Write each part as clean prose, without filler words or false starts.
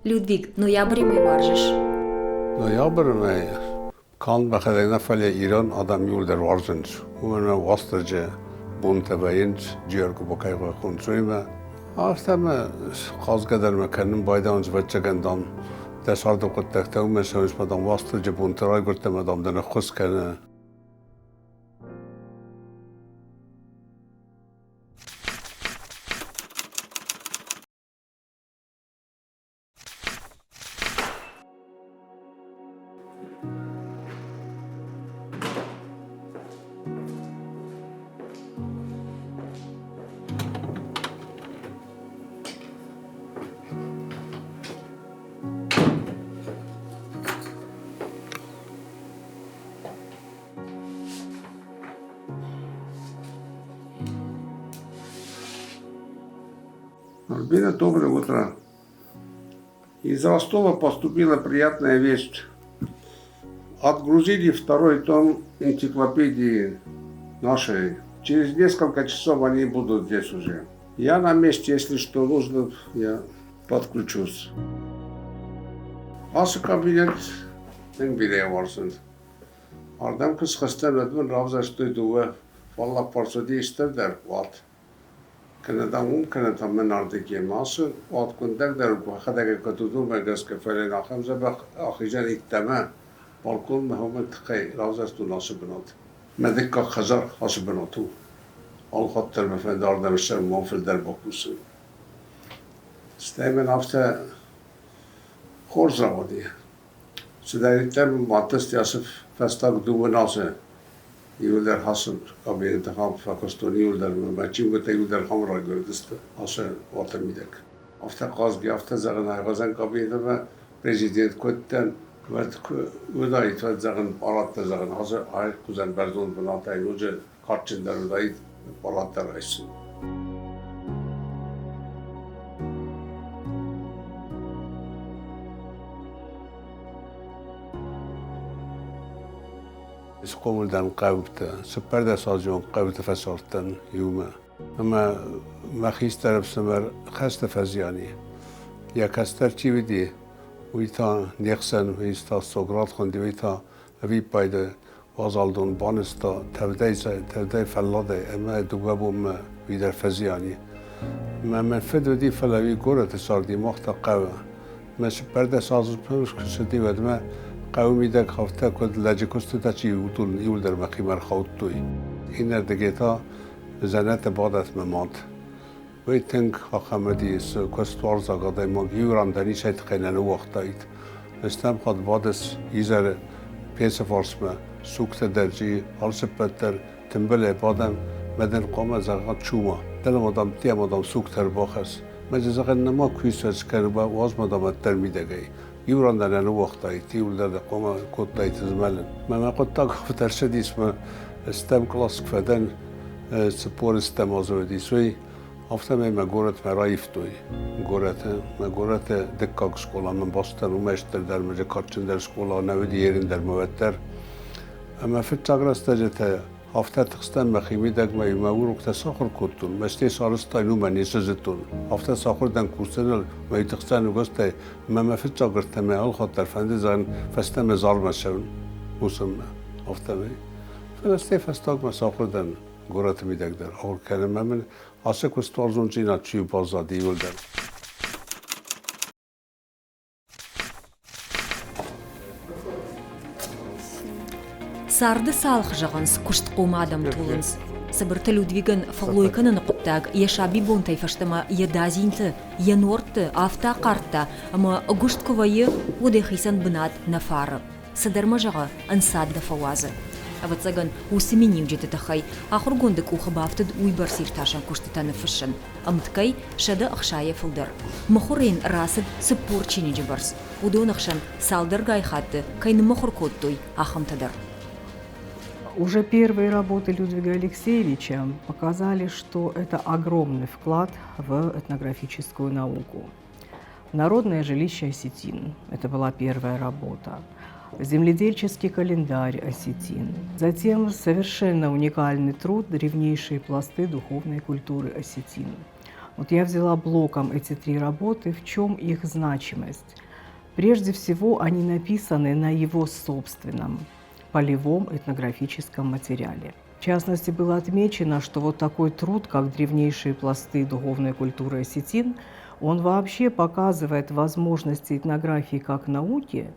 Людвиг, ноябры мӕй уарзыс? Ноябры мӕй канд мӕхӕдӕг нӕ, фӕлӕ ирон адӕм иуылдӕр уарзынц. Уымӕн ӕмӕ Уастырджы бонтӕ вӕййынц, Джиаргуыба кӕй фӕхонынц, уыимӕ. Афтӕ мӕ хъазгӕ дӕр мӕ кӕнын байдауынц, ӕвӕццӕгӕн, дам, дӕ царды хъуыддӕгтӕ уымӕн цӕуынц, мӕ, дам, Уастырджы бонты райгуырдтӕ мӕ, дам, дын ӕххуыс кӕны. Альбина, доброе утро. Из Ростова поступила приятная весть. Отгрузили второй том энциклопедии нашей. Через несколько часов они будут здесь уже. Я на месте, если что нужно, я подключусь. Ацы кабинет тынг бирӕ уарзын. Ардӕм куы схызтӕн, уӕд мын равзӕрстой дыууӕ фаллаг фарс уыди стырдӕр уат. Кӕнӕ дам уым, кӕнӕ та мӕн ардыгӕй ма цы уат къуындӕгдӕр у, йӕхӕдӕг куыд уыд, уымӕ гӕсгӕ, фӕлӕ йын ахӕм дзӕбӕх ахизӕн иттӕмӕ балконмӕ уымӕн тыххӕй равзӕрстон ацы бынат. Мӕ дыккаг хӕдзар ацы бынат у. Алыхатт дӕр мӕ фӕнды ардӕм ссӕуын, мӕм фылдӕр бакусын. Стӕй мын афтӕ хорз рауади. Цыдӕриддӕр мын бантысти ацы фӕстаг дыууӕ азы, иуылдӕр хӕссын кабинеты хам фӕкуыстон, иуылдӕр мӕ чингуытӕ иуылдӕр хам райгуырдысты ацы уаты мидӕг. Афтӕ хъазгӕ, афтӕ зӕгъын, айхъуызӕн кабинетмӕ президент куыд дӕн, уӕд куы уыдаид, уӕд зӕгъын, пъалаттӕ зӕгъын, ацы айхъуызӕн бӕрзонд бынатӕй ноджы кадджындӕр уыдаид пъалаттӕ райсын. Схъомыл дӕн хъӕуты, цыппӕрдӕсазон хъӕуты фӕцардтӕн иумӕ. Ӕмӕ мӕ хистӕр ӕфсымӕр хӕсты фӕзиан и. Йӕ кӕстӕр чи уыди, уый та не хсӕн, уый та Сограт хуынди, уый та ӕвиппайды уазал дон банызта, тӕвдӕй, тӕвдӕй фӕлладӕй ӕмӕ дыууӕ бонмӕ уый дӕр фӕзиан и. Мӕ мӕ фыд уыди, фӕлӕ уый горӕты царди, мах та хъӕуы. Мӕ цыппӕрдӕс азы куы цыди, уӕдмӕ хъӕуы мидӕг афтӕ куыд лӕджы куыстытӕ чи уыдон иуылдӕр мӕхимӕ ӕрхаудтой. Иннӕрдыгӕй та дзӕнӕты бадӕт мӕ мад. Уый тынг ахӕм уыди, цы куыстуарзаг адӕймаг иу ран дӕр ницӕй тыххӕй нӕ ныууагътаид. Стӕм хатт бадыс изӕры пецы фарсмӕ, сугтӕ дӕр чи, алцыппӕт дӕр тымбылӕй бадӕм, мӕ дын хъуамӕ зӕгъа чума. Дӕлӕмӕ дам, тиамӕ дам сугтӕ ӕрбахӕсс. Мӕ дзы зӕгъын нӕма куисӕц кӕны, уадз ма дам ӕддӕр мидӕгӕй. Иу ран дӕр нӕ ныууагътаид, иуылдӕр дӕ хъуамӕ кодтаид змӕлын. Мӕ мӕ хъуыддаг афтӕ ӕрцыдис, мӕ стӕм кълас куы фӕдӕн, 40 стӕм азы уыдис, уый афтӕмӕй мӕ горӕтмӕ раивтой. Горӕты, мӕ горӕты дыккаг скъола мын бацыдтӕн, уымӕй стырдӕр, мӕ кадджындӕр скъола нӕ уыди ерындӕр мӕ уӕддӕр. Ӕмӕ фыццаг рӕстӕджытӕ афтӕ тыхстӕн мӕхимидӕг мӕ мӕ уроктӕ сахуыр кодтон, мӕстӕй сарӕзтон, уымӕ ницы зыдтон. Афтӕ сахуыр дӕн кусыныл, мӕ тыхстӕн угӕстӕй, мӕ мӕ фыццаг ӕртӕмӕ алхатт дӕр фӕнды зӕгъын, фӕстӕмӕ зармӕ цӕуын кусынмӕ, афтӕмӕй. Фӕлӕ стӕй фӕстагмӕ сахуыр дӕн горӕты мидӕг дӕр ахуыр кӕнын ӕмӕ мын ацы куыстуарзондзинад чи баззад иуылдӕр. Царды цалх, зӕгъынц, куыстхъом адӕм тулынц. Цыбырты Людвигӕн фӕллой кӕныны хъуыддаг йӕ сабибонтӕй фӕстӕмӕ йӕ дадзинты, йӕ нуӕртты афтӕ ахъардта, ӕмӕ ӕгуыст куы вӕййы, уӕд йӕхицӕн бынат нӕ фары. Цыдӕр ма зӕгъы, ӕнцад нӕ фӕуадзы. Ӕвӕццӕгӕн, уыцы миниуджыты тыххӕй ахуыргонды къухы бафтыд уыйбӕрц иртасӕн куыстытӕ ныффыссын. Ӕмткӕй 160-йӕ фылдӕр. Мыхуыры йын рацыд 40 чиныджы бӕрц. Уыдоны хсӕн цалдӕргай хатты кӕй ныммыхуыр кодтой, ахӕмтӕ дӕр. Уже первые работы Людвига Алексеевича показали, что это огромный вклад в этнографическую науку. Народное жилище осетин – это была первая работа. Земледельческий календарь осетин. Затем совершенно уникальный труд «Древнейшие пласты духовной культуры осетин». Вот я взяла блоком эти три работы. В чем их значимость? Прежде всего, они написаны на его собственном полевом этнографическом материале. В частности, было отмечено, что вот такой труд, как «Древнейшие пласты духовной культуры осетин», он вообще показывает возможности этнографии как науки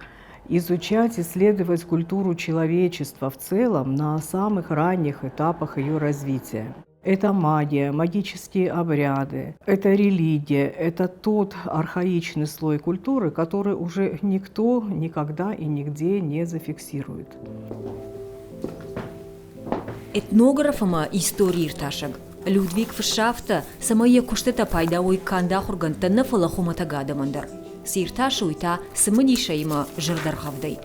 изучать, исследовать культуру человечества в целом на самых ранних этапах ее развития. Это магия, магические обряды, это религия, это тот архаичный слой культуры, который уже никто никогда и нигде не зафиксирует. Этнограф ӕмӕ историиртасӕг Людвиг фыссы афтӕ, цӕмӕй йӕ куыстытӕ пайда уой канд ахуыргӕндтӕн нӕ, фӕлӕ хуымӕтӕг адӕмӕн дӕр. Цы иртасы, уый та цымыдисӕй ӕмӕ зӕрдӕргъӕвдӕй.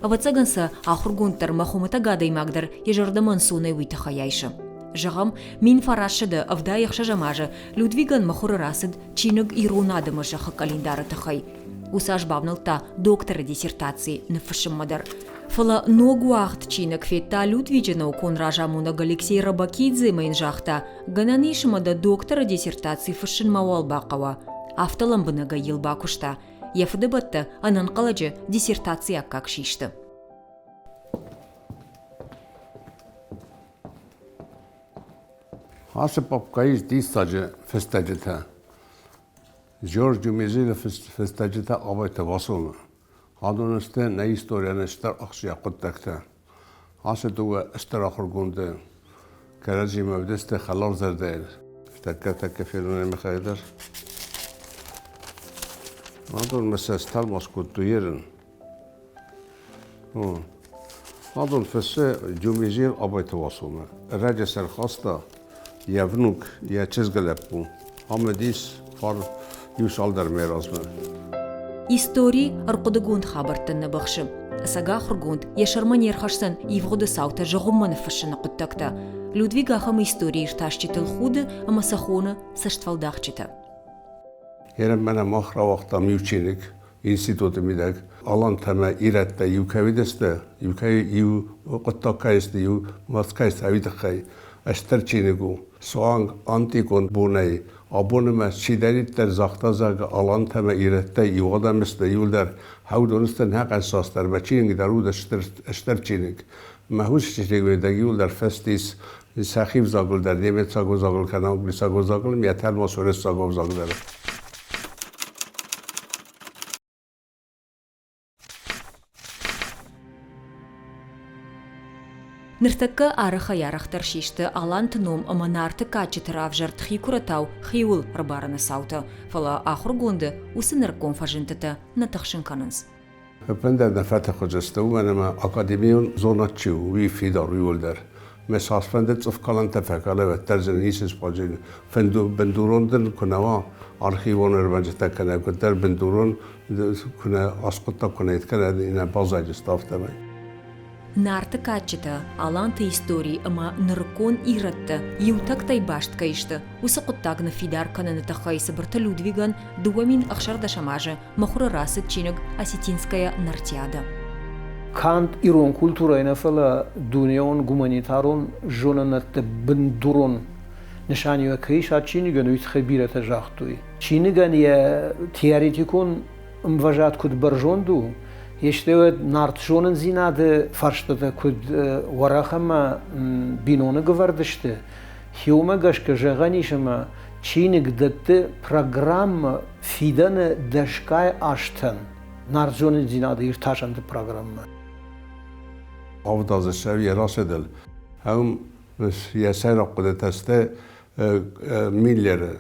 Ӕвӕццӕгӕн сӕ ахуыргонд дӕр ӕмӕ хуымӕтӕг адӕймаг дӕр йӕ зӕрдӕмӕ ӕнцонӕй уый тыххӕй айсы. Зӕгъӕм, 1976 азы Людвигӕн мыхуыры рацыд чиныг Ирон адӕмы зӕххы къӕлиндары тыххӕй. Уыцы аз бавнӕлдта докторы диссертаци ныффыссынмӕ дӕр. Фӕлӕ ног уагъд чиныг федта Людвиджы наукон разамонӕг Алексей Робакидзе ӕмӕ йын загъта, гӕнӕн ис ӕмӕ дӕ докторы диссертаци фыссын мауал бахъӕуа. Афтӕ лӕмбынӕгӕй йыл бакуыста. Йӕ фыдыбӕттӕ ӕнӕнхъӕлӕджы диссертацийы аккаг систы. Ацы папкӕйы ис диссаджы фыстӕджытӕ. Джордж Дюмезилы фыстӕджытӕ Абайты Васомӕ. Адон сты нӕ историйӕн стыр ахсджиаг хъуыддӕгтӕ. Ацы дыууӕ стыр ахуыргонды кӕрӕдзимӕ уыдысты хӕларзӕрдӕйыл. Тӕккӕ-тӕккӕ фенынӕй Михаил дӕр. Адонмӕ сӕ стӕлмац кодтой ерын. Адон фыссы Дюмезил Абайты Васомӕ. Раджы сӕрхаста йӕ внук, йӕ чызгы лӕппу. Ам уыдис фар иу цалдӕр мӕй размӕ. Истори ӕрхъуыдыгонд хабӕрттӕн нӕ быхсы. Ӕцӕг ахуыргонд йӕ сӕрмӕ не рхӕсдзӕн ивгъуыды цаутӕ зыгъуыммӕ ныффыссыны хъуыддӕгтӕ. Людвиг ахӕм историйы иртасджытыл худы ӕмӕ сӕ хоны цӕстфӕлдахджытӕ. Ерын мӕнӕ мах рауагътам иу чиныг институты мидӕг алантӕ ӕмӕ ирӕттӕ иу кӕй уыдысты, иу кӕй иу хъуыддаг кӕй сты, иу мӕт кӕй сты, уый тыххӕй стыр чиныг у. Суанг антикон бонӕй абонмӕ чидӕриддӕр загъта, зӕгъгӕ, алантӕ ӕмӕ ирӕттӕ иу адӕм сты, иуылдӕр хӕудон сты, нӕхъӕн цасдӕр мӕ чиныг дӕр уыд стыр, стыр чиныг. Мӕ уыцы чиныг мидӕг иуылдӕр фыст ис сӕхи взагыл дӕр, немецаг взагыл кӕнӕ англисаг взагыл, йӕ тӕлмац уырыссаг ӕвзаг дӕр. Ныртӕккӕ арӕхӕй-арӕхдӕр систы аланты ном ӕмӕ Нарты кадджыты равзӕрд хикуырӕтау хиуыл ӕрбарыны цаутӕ, фӕлӕ ахуыргонды уыцы нырыккон фӕзындтытӕ нӕ тыхсын кӕнынц. Ӕппындӕр нӕ фӕтыхуыз сты, уымӕн ӕмӕ академион зонад чи у, уый фидар иууылдӕр. Мӕ цасфӕнды цъыфкалӕнтӕ фӕкалӕ, уӕддӕр дзы ницы сбаджын. Бындурон дын куы нӕ уа архивон ӕрмӕджытӕ кӕнӕ куыддӕр бындурон куы нӕ аскъуыдта, куы нӕ кӕнӕ нӕ баззайдзысты афтӕмӕй. Нарты кадджытӕ, аланты истори ӕмӕ нырыккон ирӕттӕ иу тӕгтӕй баст кӕй сты, уыцы хъуыддаг ныффидар кӕныны тыххӕй Цыбырты Людвигӕн 2016 азы мыхуыры рацыд чиныг Осетинская Нартиада. Канд ирон культурӕйы нӕ, фӕлӕ дунеон гуманитарон зонынӕдты бындурон нысаниуӕг кӕй ис чиныгӕн, уый тыххӕй бирӕтӕ загътой. Чиныгӕн йӕ теоретикон ӕмвӕзад куыд бӕрзонд у, исты уӕд нарт зонындзинады фарстатӕ куыд уӕрӕх ӕмӕ биноныг ӕвӕрд сты, хиуымӕ гӕсгӕ зӕгъӕн ис ӕмӕ чиныг дӕтты программӕ фидӕны дӕсгай азтӕн нарт зонындзинады иртасӕнты программӕ. Авд азы сӕ рацыдыл. Ӕм йӕ сӕйраг хъуыдытӕ сты Миллеры,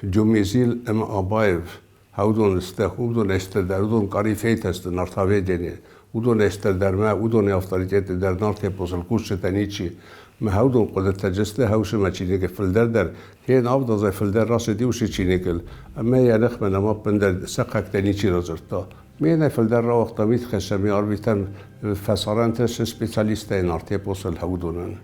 Дюмезил ӕмӕ Абаев. Уыдон сты, уыдон стырдӕр, уыдон къарифейтӕ сты нартоведение. Уыдон стырдӕрмӕ, уыдоны авторитеты дӕр нарт эпосыл кусджытӕ ничи. Мӕ уыдон хъуыдытӕ сты хӕусымӕ чиныгы фылдӕр дӕр. Хен авд азӕй фылдӕр рацыд иу чиныгыл, ӕмӕ йӕ ныхмӕ нӕма ӕппындӕр сыхӕгтӕ ничи радзырдта. Ме фылдӕр рауагъта мидхӕссӕн, ме арвитӕм фӕсарӕнты специалисттӕй нарт эпосыл уыдонӕн.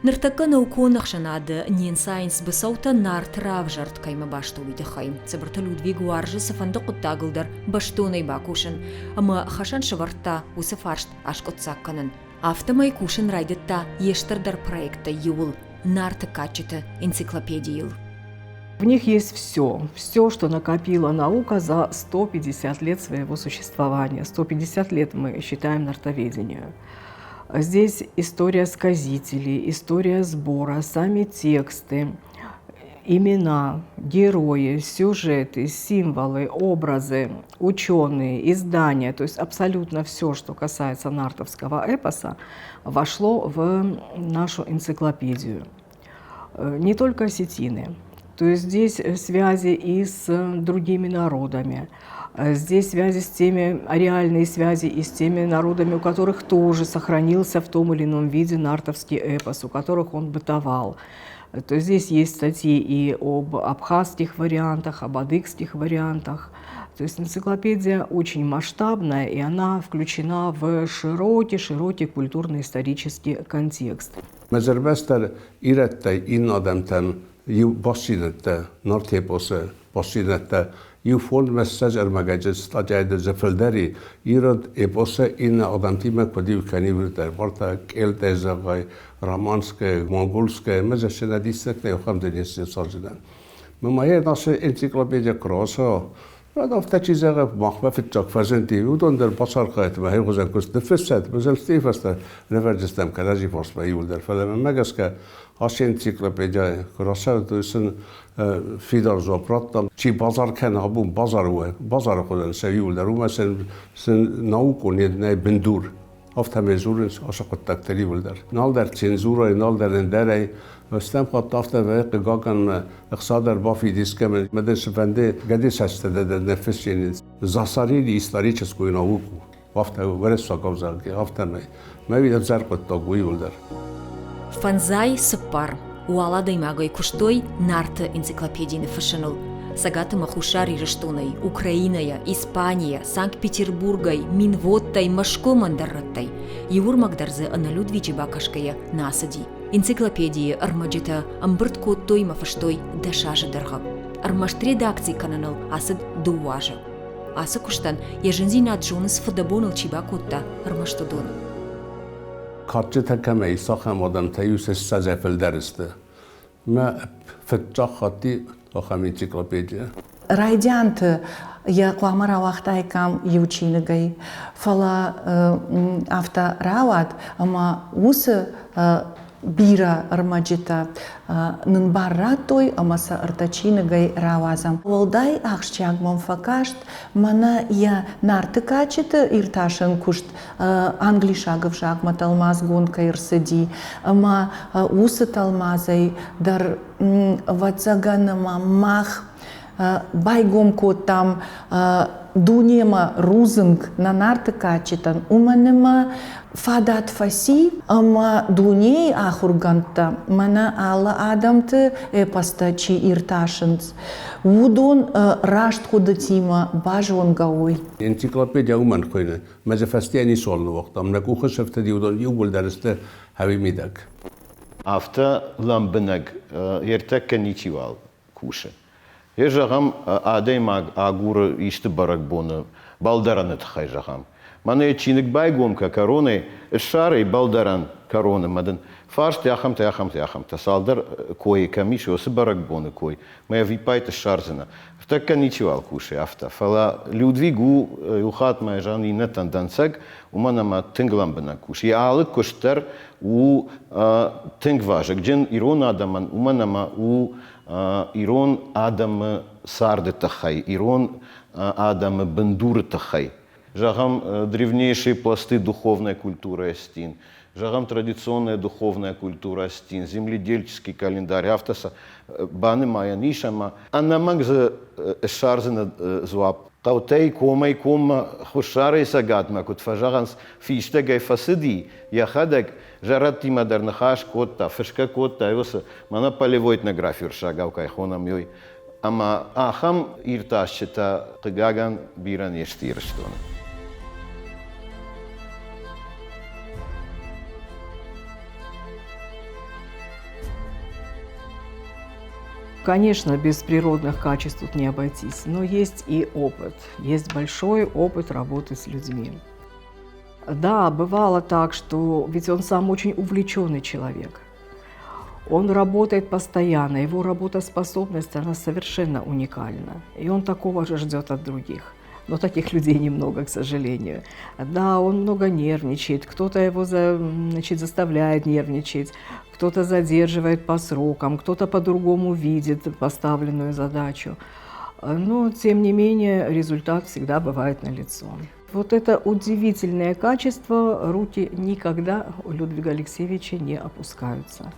Ныртӕккӕ наукон ӕхсӕнады не нцайынц быцӕутӕ Нарты равзӕрд кӕимӕ баст у, уый тыххӕй. Цыбырты Людвиг уарзы цыфӕнды хъуыддагыл дӕр бӕстонӕй бакусын ӕмӕ хӕсӕн сӕвӕрдта уыцы фарст аскъуыддзаг кӕнын. Афтӕмӕй кусын райдыдта йе стырдӕр проекттӕй иуыл Нарты кадджыты энциклопедийыл. В них есть все, все, что накопила наука за 150 лет своего существования. 150 лет мы считаем нартоведению. Здесь история сказителей, история сбора, сами тексты, имена, герои, сюжеты, символы, образы, ученые, издания, то есть абсолютно все, что касается нартовского эпоса, вошло в нашу энциклопедию. Не только осетины. То есть здесь связи и с другими народами, здесь связи с теми, реальные связи и с теми народами, у которых тоже сохранился в том или ином виде нартовский эпос, у которых он бытовал. То есть здесь есть статьи и об абхазских вариантах, об адыгских вариантах. То есть энциклопедия очень масштабная, и она включена в широкий-широкий культурно-исторический контекст. Мӕ зӕрбӕстӕр ирӕттӕй иннӕ адӕмтӕм иу бастдзинӕдтӕ, Нарты эпосы бастдзинӕдтӕ иу фондзмӕ ссӕдз ӕрмӕгӕджы статьяйы дзы фылдӕр и, ирод эпосы иннӕ адӕмтимӕ куыд иу кӕны иуырдӕр, уартӕ Къелтӕй зӕгъай, романская, монгольская, мӕ зӕрдӕ диссӕгтӕ ахӕм дын цӕрджынӕн. Мӕ ма йӕ нашы энциклопедия кроса, Уӕд афтӕ чи зӕгъы, махмӕ фыццаг фӕзынди, уыдон дӕр бацархайдтой хихуызӕн куыст ныффыссӕд, мӕзӕлттӕй фӕстӕ нывӕрдзыстӕм кӕрӕдзи фарсмӕ иууылдӕр. Фӕлӕ мӕнмӕ гӕсгӕ ацы энциклопедийӕ куы рацӕуой, сын фидар дзуапп радтам. Чи базар кӕны абон базары, базары хуызӕн сӕ иууылдӕр, уымӕ сын наукон нӕй бындур. Афтӕмӕй дзурынц ацы хъуыддӕгтӕ иууылдӕр. Налдӕр цензурӕй, налдӕр ӕндӕрӕй. Стӕм хатт афтӕ вӕййы, хъыгагӕн, ӕхца дӕр бафидис кӕмӕн. Мӕ дын цы фӕнды, гӕды цӕстытӕ дӕр нӕ фыссин. Засорили историческую науку. Афтӕ уӕрӕсаг ӕвзаг, афтӕмӕй. Мӕ уый ӕвзӕр хъуыддаг у иууылдӕр. Фӕндзай цыппар уал адӕймагӕй куыстой Нарты энциклопедийы ныффыссыныл. Цӕгат ӕмӕ Хуссар Ирыстонӕй, Украинӕйӕ, Испанийӕ, Санкт-Петербургӕй, Минводтӕй, Мӕскуы ӕмӕ ӕндӕр рӕттӕй. Иу ӕрмӕг дӕр дзы ӕнӕ Людвиджы бакӕсгӕйӕ нӕ ацыди. Энциклопедийы ӕрмӕджытӕ ӕмбырд кодтой ӕмӕ фыстой 10 азы дӕргъы. Ӕрмӕст редакци кӕныныл ацыд 2 азы. Ацы куыстӕн йӕ зындзинад зонынц фыдӕбоныл чи бакодта, ӕрмӕст уыдон. Кадджытӕ кӕмӕй, цахӕм адӕмтӕ иу се ссӕдзӕй фылдӕр сты. Мӕ фыццаг хатти ахӕм энциклопедия. Райдианты йӕ хъуамӕ рауагътаиккам иу чиныгӕй, фӕлӕ афтӕ рауад, ӕмӕ уыцы бирӕ ӕрмӕджытӕ нын бар радтой ӕмӕ сӕ ӕртӕ чиныгӕй рауадзӕм. Уӕлдай ахсджиаг мӕм фӕкаст мӕнӕ йӕ Нарты кадджыты иртасӕн куыст англисаг ӕвзагмӕ тӕлмацгонд кӕй ӕрцыди, ӕмӕ уыцы тӕлмацӕй дӕр, ӕвӕццӕгӕн, ӕмӕ мах байгом кодтам дунемӕ рудзынг нӕ Нарты кадджытӕн, уымӕн ӕмӕ фадат фӕци, ӕмӕ дунейы ахуыргӕндтӕ мӕнӕ алы адӕмты эпостӕ чи иртасынц, уыдон раст хъуыдытимӕ базонгӕ уой. Энциклопедия уымӕн хуыйны, мӕ дзы фӕстейӕ ницуал ныууагътам, нӕ къухы сӕфтыди, уыдон иууылдӕр сты хӕуи мидӕг. Афтӕ лӕмбынӕг ӕртӕккӕ ничиуал кусы. Йе, зӕгъӕм, адӕймаг агуры исты бӕрӕгбоны бӕлдӕрӕны тыххӕй, зӕгъӕм. Мӕнӕ чиныг байгом кӕ кӕронӕй, ссар ӕй бӕлдӕрӕн кӕроны мӕ дын фарст ахӕмтӕ, ахӕмтӕ, ахӕмтӕ. Цалдӕр койы кӕм ис, уыцы бӕрӕгбоны кой мӕ ӕвиппайды ссардзынӕ. Ныртӕккӕ ничиуал кусы афтӕ. Фӕлӕ Людвиг у иу хатт мӕ зӕгъын иннӕтӕн дӕнцӕг, уымӕн ӕмӕ тынг лӕмбынӕг кусы. Йӕ алы куыст дӕр у тынг вазыгджын ирон адӕмӕн, уымӕн ӕмӕ у ирон адӕмы царды тыххӕй, ирон адӕмы бындуры тыххӕй. Зӕгъӕм, древнейшие пласты духовной культуры Астин, зӕгъӕм, традиционная духовная культура Астин, земледельческий календарь, афтӕ сӕ банымайӕн ис ӕмӕ ӕнӕмӕнг дзы ссардзынӕ дзуапп. Хъӕутӕй комӕй-коммӕ хуссарӕй цӕгатмӕ, куыд фӕзӕгъынц, фистӕгӕй фӕцыди, йӕхӕдӕг зӕрӕдтимӕ дӕр ныхас кодта, фысгӕ кодта, уыцы мӕнӕ полевой этнографи уырыссагау кӕй хонӕм, уый. Ӕмӕ ахӕм иртасджытӕ, хъыгагӕн, бирӕ не сты Ирыстоны. Конечно, без природных качеств тут не обойтись, но есть и опыт, есть большой опыт работы с людьми. Да, бывало так, что ведь он сам очень увлеченный человек. Он работает постоянно, его работоспособность, она совершенно уникальна. И он такого же ждет от других. Но таких людей немного, к сожалению. Да, он много нервничает, кто-то его значит, заставляет нервничать, кто-то задерживает по срокам, кто-то по-другому видит поставленную задачу. Но, тем не менее, результат всегда бывает налицо. Вот это удивительное качество, руки никогда у Людвига Алексеевича не опускаются.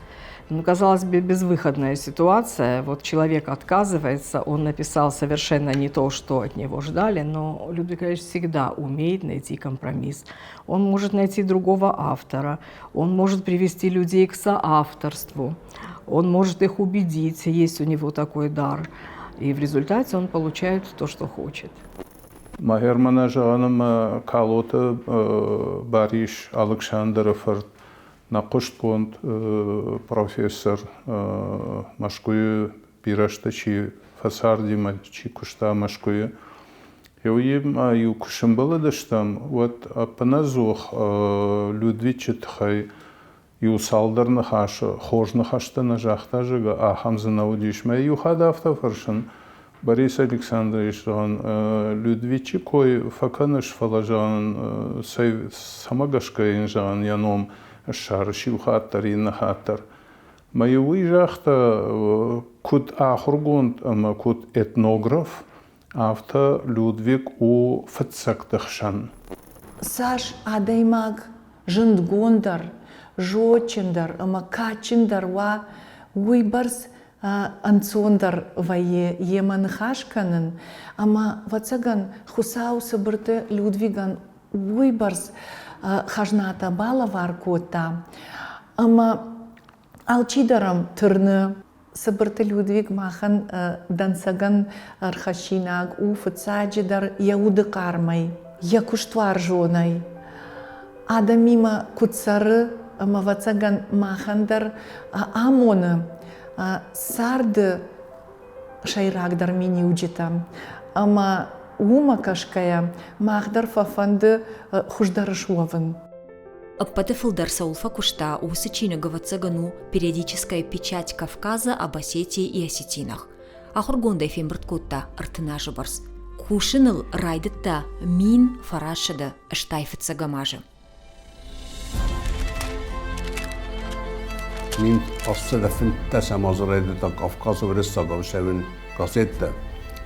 Ну, казалось бы, безвыходная ситуация. Вот человек отказывается, он написал совершенно не то, что от него ждали, но Людвиг Алексеевич всегда умеет найти компромисс. Он может найти другого автора, он может привести людей к соавторству, он может их убедить, есть у него такой дар. И в результате он получает то, что хочет. Мӕ зӕгъӕн ӕмӕ Калоты Барис Алыксандры фырт, нӕ хъуыстгонд профессор, Мӕскуыйы бирӕ азты чи фӕцарди ӕмӕ чи куыста Мӕскуыйы. Иу куы сӕмбӕлыдыстӕм, уӕд ӕппынӕдзух Людвиджы тыххӕй иу цалдӕр ныхасы, хорз ныхӕстӕ нӕ загъта, зӕгъгӕ, ахӕм дзы нӕ уыдис. Мӕ иу хатт афтӕ фӕрсын, Борис Александрович, зӕгъын, Людвиджы кой фӕкӕныс, фӕлӕ, зӕгъын, цӕмӕ гӕсгӕ йын, зӕгъын, йӕ ном ссарыс иу хатт дӕр, иннӕ хатт дӕр. Мӕ уый загъта, куыд ахуыргонд ӕмӕ куыд этнограф, афтӕ Людвиг у фыццӕгты хсӕн. Цас адӕймаг зындгонддӕр, зондджындӕр ӕмӕ кадджындӕр уа, уыйбӕрц ӕнцондӕр вӕййы йемӕ ныхас кӕнын, ӕмӕ, ӕвӕццӕгӕн, Хуыцау Цыбырты Людвигӕн уыйбӕрц хӕзнатӕ балӕвар кодта, ӕмӕ алчидӕр ӕм тырны. Цыбырты Людвиг махӕн дӕнцӕгӕн ӕрхӕссинаг у фыццаджыдӕр йӕ уды хъармӕй, йӕ куыстуарзонӕй. Адӕмимӕ куыд цӕры ӕмӕ, ӕвӕццӕгӕн, махӕн дӕр амоны царды сӕйрагдӕр миниуджытӕ. Ӕмӕ уымӕ кӕсгӕйӕ мах дӕр фӕфӕнды хуыздӕр суӕвын. Ӕппӕты фылдӕр цӕуыл фӕкуыста, уыцы чиныг, ӕвӕццӕгӕн, у «Периодическая печать Кавказа об Осетии и осетинах». Ахуыргондӕй фембырд кодта 30 азы бӕрц. Кусыныл райдыдта 1985 азы. 1815 азы райдыдта Кавказы уырыссагау цӕуын газеттӕ.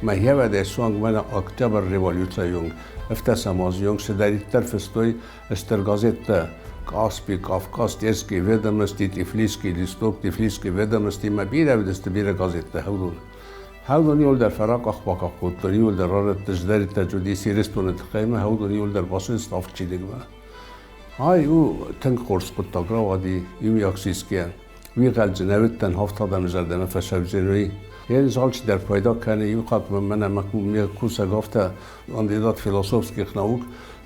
Мӕ хевӕдӕй суанг мӕнӕ Октябрь революцийы онг, ӕвддӕсӕм азы онг цыдӕриддӕр фыстой стыр газеттӕ Каспий, Кавказ, Терские ведомости, Тифлисский листок, Тифлисские ведомости, мӕ бирӕ уыдысты бирӕ газеттӕ хӕвдон. Хӕвдон иуылдӕр фӕракъах-бакъах кодтой, иуылдӕр рарӕтты цыдӕриддӕр уыдис Ирыстоны тыххӕй ӕмӕ хӕвдон иуылдӕр бацыд ставд чиныгмӕ. Ай у тынг хорз хъуыддаг рауади иумиаг сисгӕ. Уый хъӕлдзы нӕ уыдтӕн, хафтадӕмы зӕрдӕмӕ фӕсӕвдзӕн уый. Йе алчидӕр пайда кӕны иу хатт мӕнӕ мӕ кусӕг афтӕ кандидат философских наук,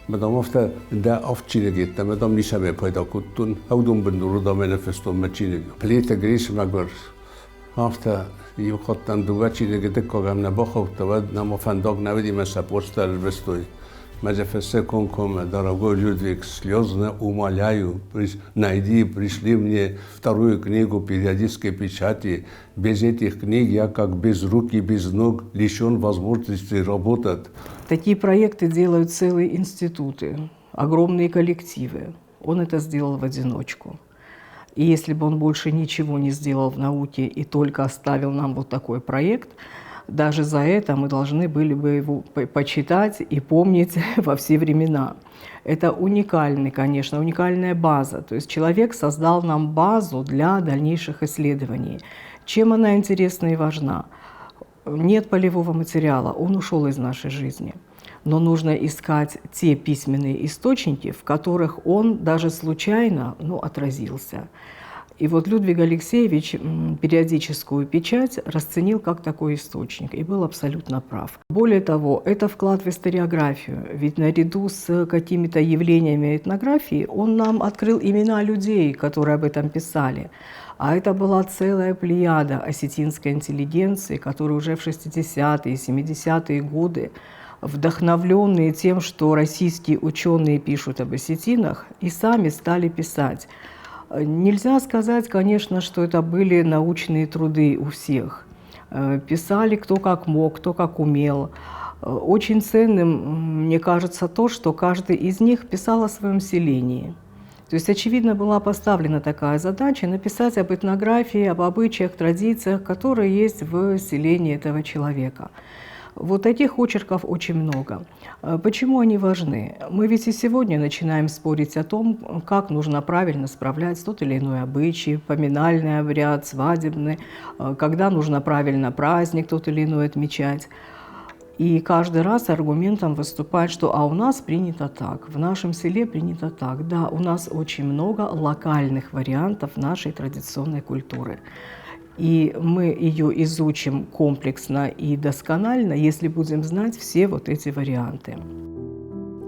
Мадам афтӕ дӕ авд чиныг йеддӕмӕ дам ницӕмӕй пайда кодтон, ӕвдон бындуры дам ӕй ныффыстон мӕ чиныг. Плиты Грис мӕгуыр афтӕ иу хаттӕн дыууӕ чиныгы дыккагӕм нӕ бахаудта, уӕд нӕма фӕндаг нӕ уыди мӕ сӕ почтӕ ӕрвыстой. Мӕ же фыссы комкоммӕ, дорогой Людвиг, слезно умоляю, найди, пришли мне вторую книгу периодической печати. Без этих книг я как без рук и без ног лишен возможности работать. Такие проекты делают целые институты, огромные коллективы. Он это сделал в одиночку. И если бы он больше ничего не сделал в науке и только оставил нам вот такой проект, даже за это мы должны были бы его почитать и помнить во все времена. Это уникальный, конечно, уникальная база. То есть человек создал нам базу для дальнейших исследований. Чем она интересна и важна? Нет полевого материала, он ушел из нашей жизни. Но нужно искать те письменные источники, в которых он даже случайно, ну, отразился. И вот Людвиг Алексеевич периодическую печать расценил как такой источник и был абсолютно прав. Более того, это вклад в историографию, ведь наряду с какими-то явлениями этнографии он нам открыл имена людей, которые об этом писали. А это была целая плеяда осетинской интеллигенции, которая уже в 60-е, 70-е годы, вдохновленные тем, что российские ученые пишут об осетинах, и сами стали писать. Нельзя сказать, конечно, что это были научные труды у всех. Писали кто как мог, кто как умел. Очень ценным, мне кажется, то, что каждый из них писал о своем селении. То есть, очевидно, была поставлена такая задача написать об этнографии, об обычаях, традициях, которые есть в селении этого человека. Вот таких очерков очень много. Почему они важны? Мы ведь и сегодня начинаем спорить о том, как нужно правильно справлять тот или иной обычай, поминальный обряд, свадебный, когда нужно правильно праздник тот или иной отмечать. И каждый раз аргументом выступает, что а у нас принято так, в нашем селе принято так. Да, у нас очень много локальных вариантов нашей традиционной культуры. И мы ее изучим комплексно и досконально, если будем знать все вот эти варианты.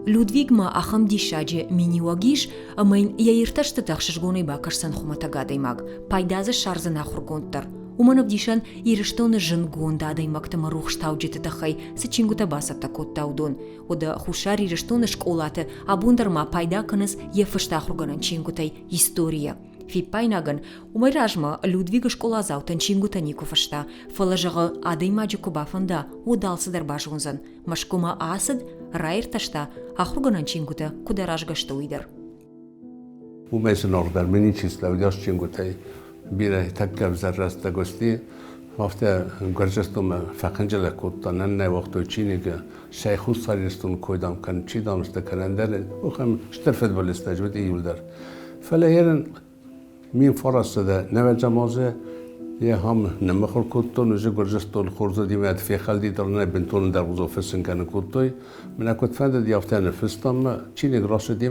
Людвигмӕ ахӕм диссаджы миниуӕг ис, ӕмӕ йын йӕ иртӕстытӕ ӕхсызгонӕй бакӕсдзӕн хуымӕтӕг адӕймаг, пайда дзы ссардзӕн ахуыргонд дӕр. Уымӕн ӕвдисӕн Ирыстоны зындгонд адӕймӕгты ӕмӕ рухстауджыты тыххӕй цы чингуытӕ бацӕттӕ кодта, уыдон. Уӕдӕ Хуссар Ирыстоны скъолаты абон дӕр ма пайда кӕнынц йӕ фыст ахуыргӕнӕн чингуытӕй историйӕ. Фиппаинагӕн, уымӕй размӕ Людвигы скъоладзаутӕн чингуытӕ никуы фыста, фӕлӕ, зӕгъы, адӕймаджы куы бафӕнда, уӕд алцыдӕр базондзӕн. Мӕскуымӕ ацыд, раиртӕста, ахуыргӕнӕн чингуытӕ куыд аразгӕ сты, уый дӕр. Уымӕй зынаргъдӕр мын ничи слӕудиас чингуытӕй. Бирӕ тӕккӕ ӕвзӕр рӕстӕг уыди. Афтӕ Гуырдзыстонмӕ фӕхынджылӕг кодта, нӕ нӕ уагътой чиныгы, сӕ Хуссар Ирыстоны кой дам кӕн, чи дам сты кӕн, ӕндӕр ахӕм стыр фыдбылызтӕ уыди иуылдӕр. Фӕлӕ ерын 1990 азы йӕ ам ныммыхуыр кодтон, уже Гуырдзыстон хорздзыдимӕ фехӕлди дӕр нӕ бынтон ӕндӕргъуызон фыссын кӕнын кодтой. Мӕнӕ куыд фӕндыди, афтӕ ныффыстам мӕ чиныг рацыди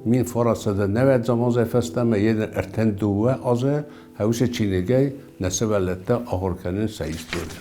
1990 азӕй фӕстӕмӕ йе 32 азы хӕусы чиныгӕй нӕ сывӕллӕттӕ ахуыр кӕнынц сӕ истори.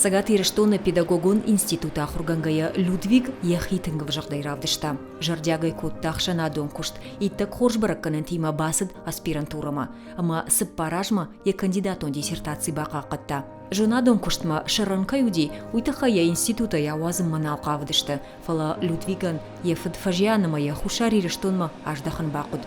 Цӕгат Ирыстоны педагогон институты ахуыргӕнгӕйӕ Людвиг йӕхи тынг ӕвзыгъдӕй равдыста. Зӕрдиагӕй кодта ӕхсӕнадон куыст, иттӕг хорз бӕрӕггӕнӕнтимӕ бацыд аспирантурӕмӕ ӕмӕ цыппар азмӕ йӕ кандидатон диссертаци бахъахъхъӕдта. Зонадон куыстмӕ сӕрӕн кӕй уыди, уый тыххӕй йӕ институтӕй ауадзынмӕ нал хъавыдысты, фӕлӕ Людвигӕн йӕ фыд фӕзиан ӕмӕ йӕ Хуссар Ирыстонмӕ аздӕхын бахъуыд.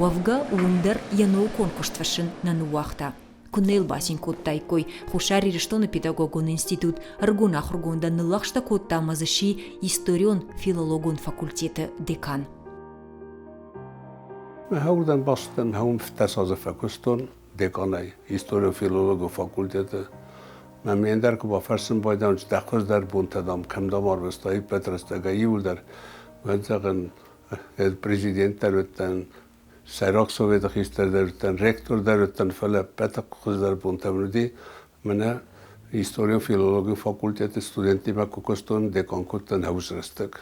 Уӕвгӕ, уым дӕр йӕ наукон куыст фыссын нӕ ныууагъта. Куыннӕ йыл бацин кодтаиккой, Хуссар Ирыстоны педагогон институт ӕрыгон ахуыргондӕн ныллӕгъстӕ кодта ӕмӕ дзы сси историон-филологон факультеты декан. Мӕ уырдӕм бацыдтӕн, уым 15 азы фӕкуыстон деканӕй историон-филологон факультеты. Мӕ ме ндӕр куы бафӕрсын байдайон, дӕ хуыздӕр бонтӕ, дам, кӕм дам арвыстай ӕппӕт рӕстӕгӕй иуылдӕр, уӕд зӕгъын, президент дӕр уыдтӕн, сӕйраг советы хистӕр дӕр уыдтӕн, ректор дӕр уыдтӕн, фӕлӕ ӕппӕты хуыздӕр бонтӕ мын уыди, мӕнӕ историон-филологон факультеты студенттимӕ куы куыстон, декан кодтон ӕвзӕрст рӕстӕг.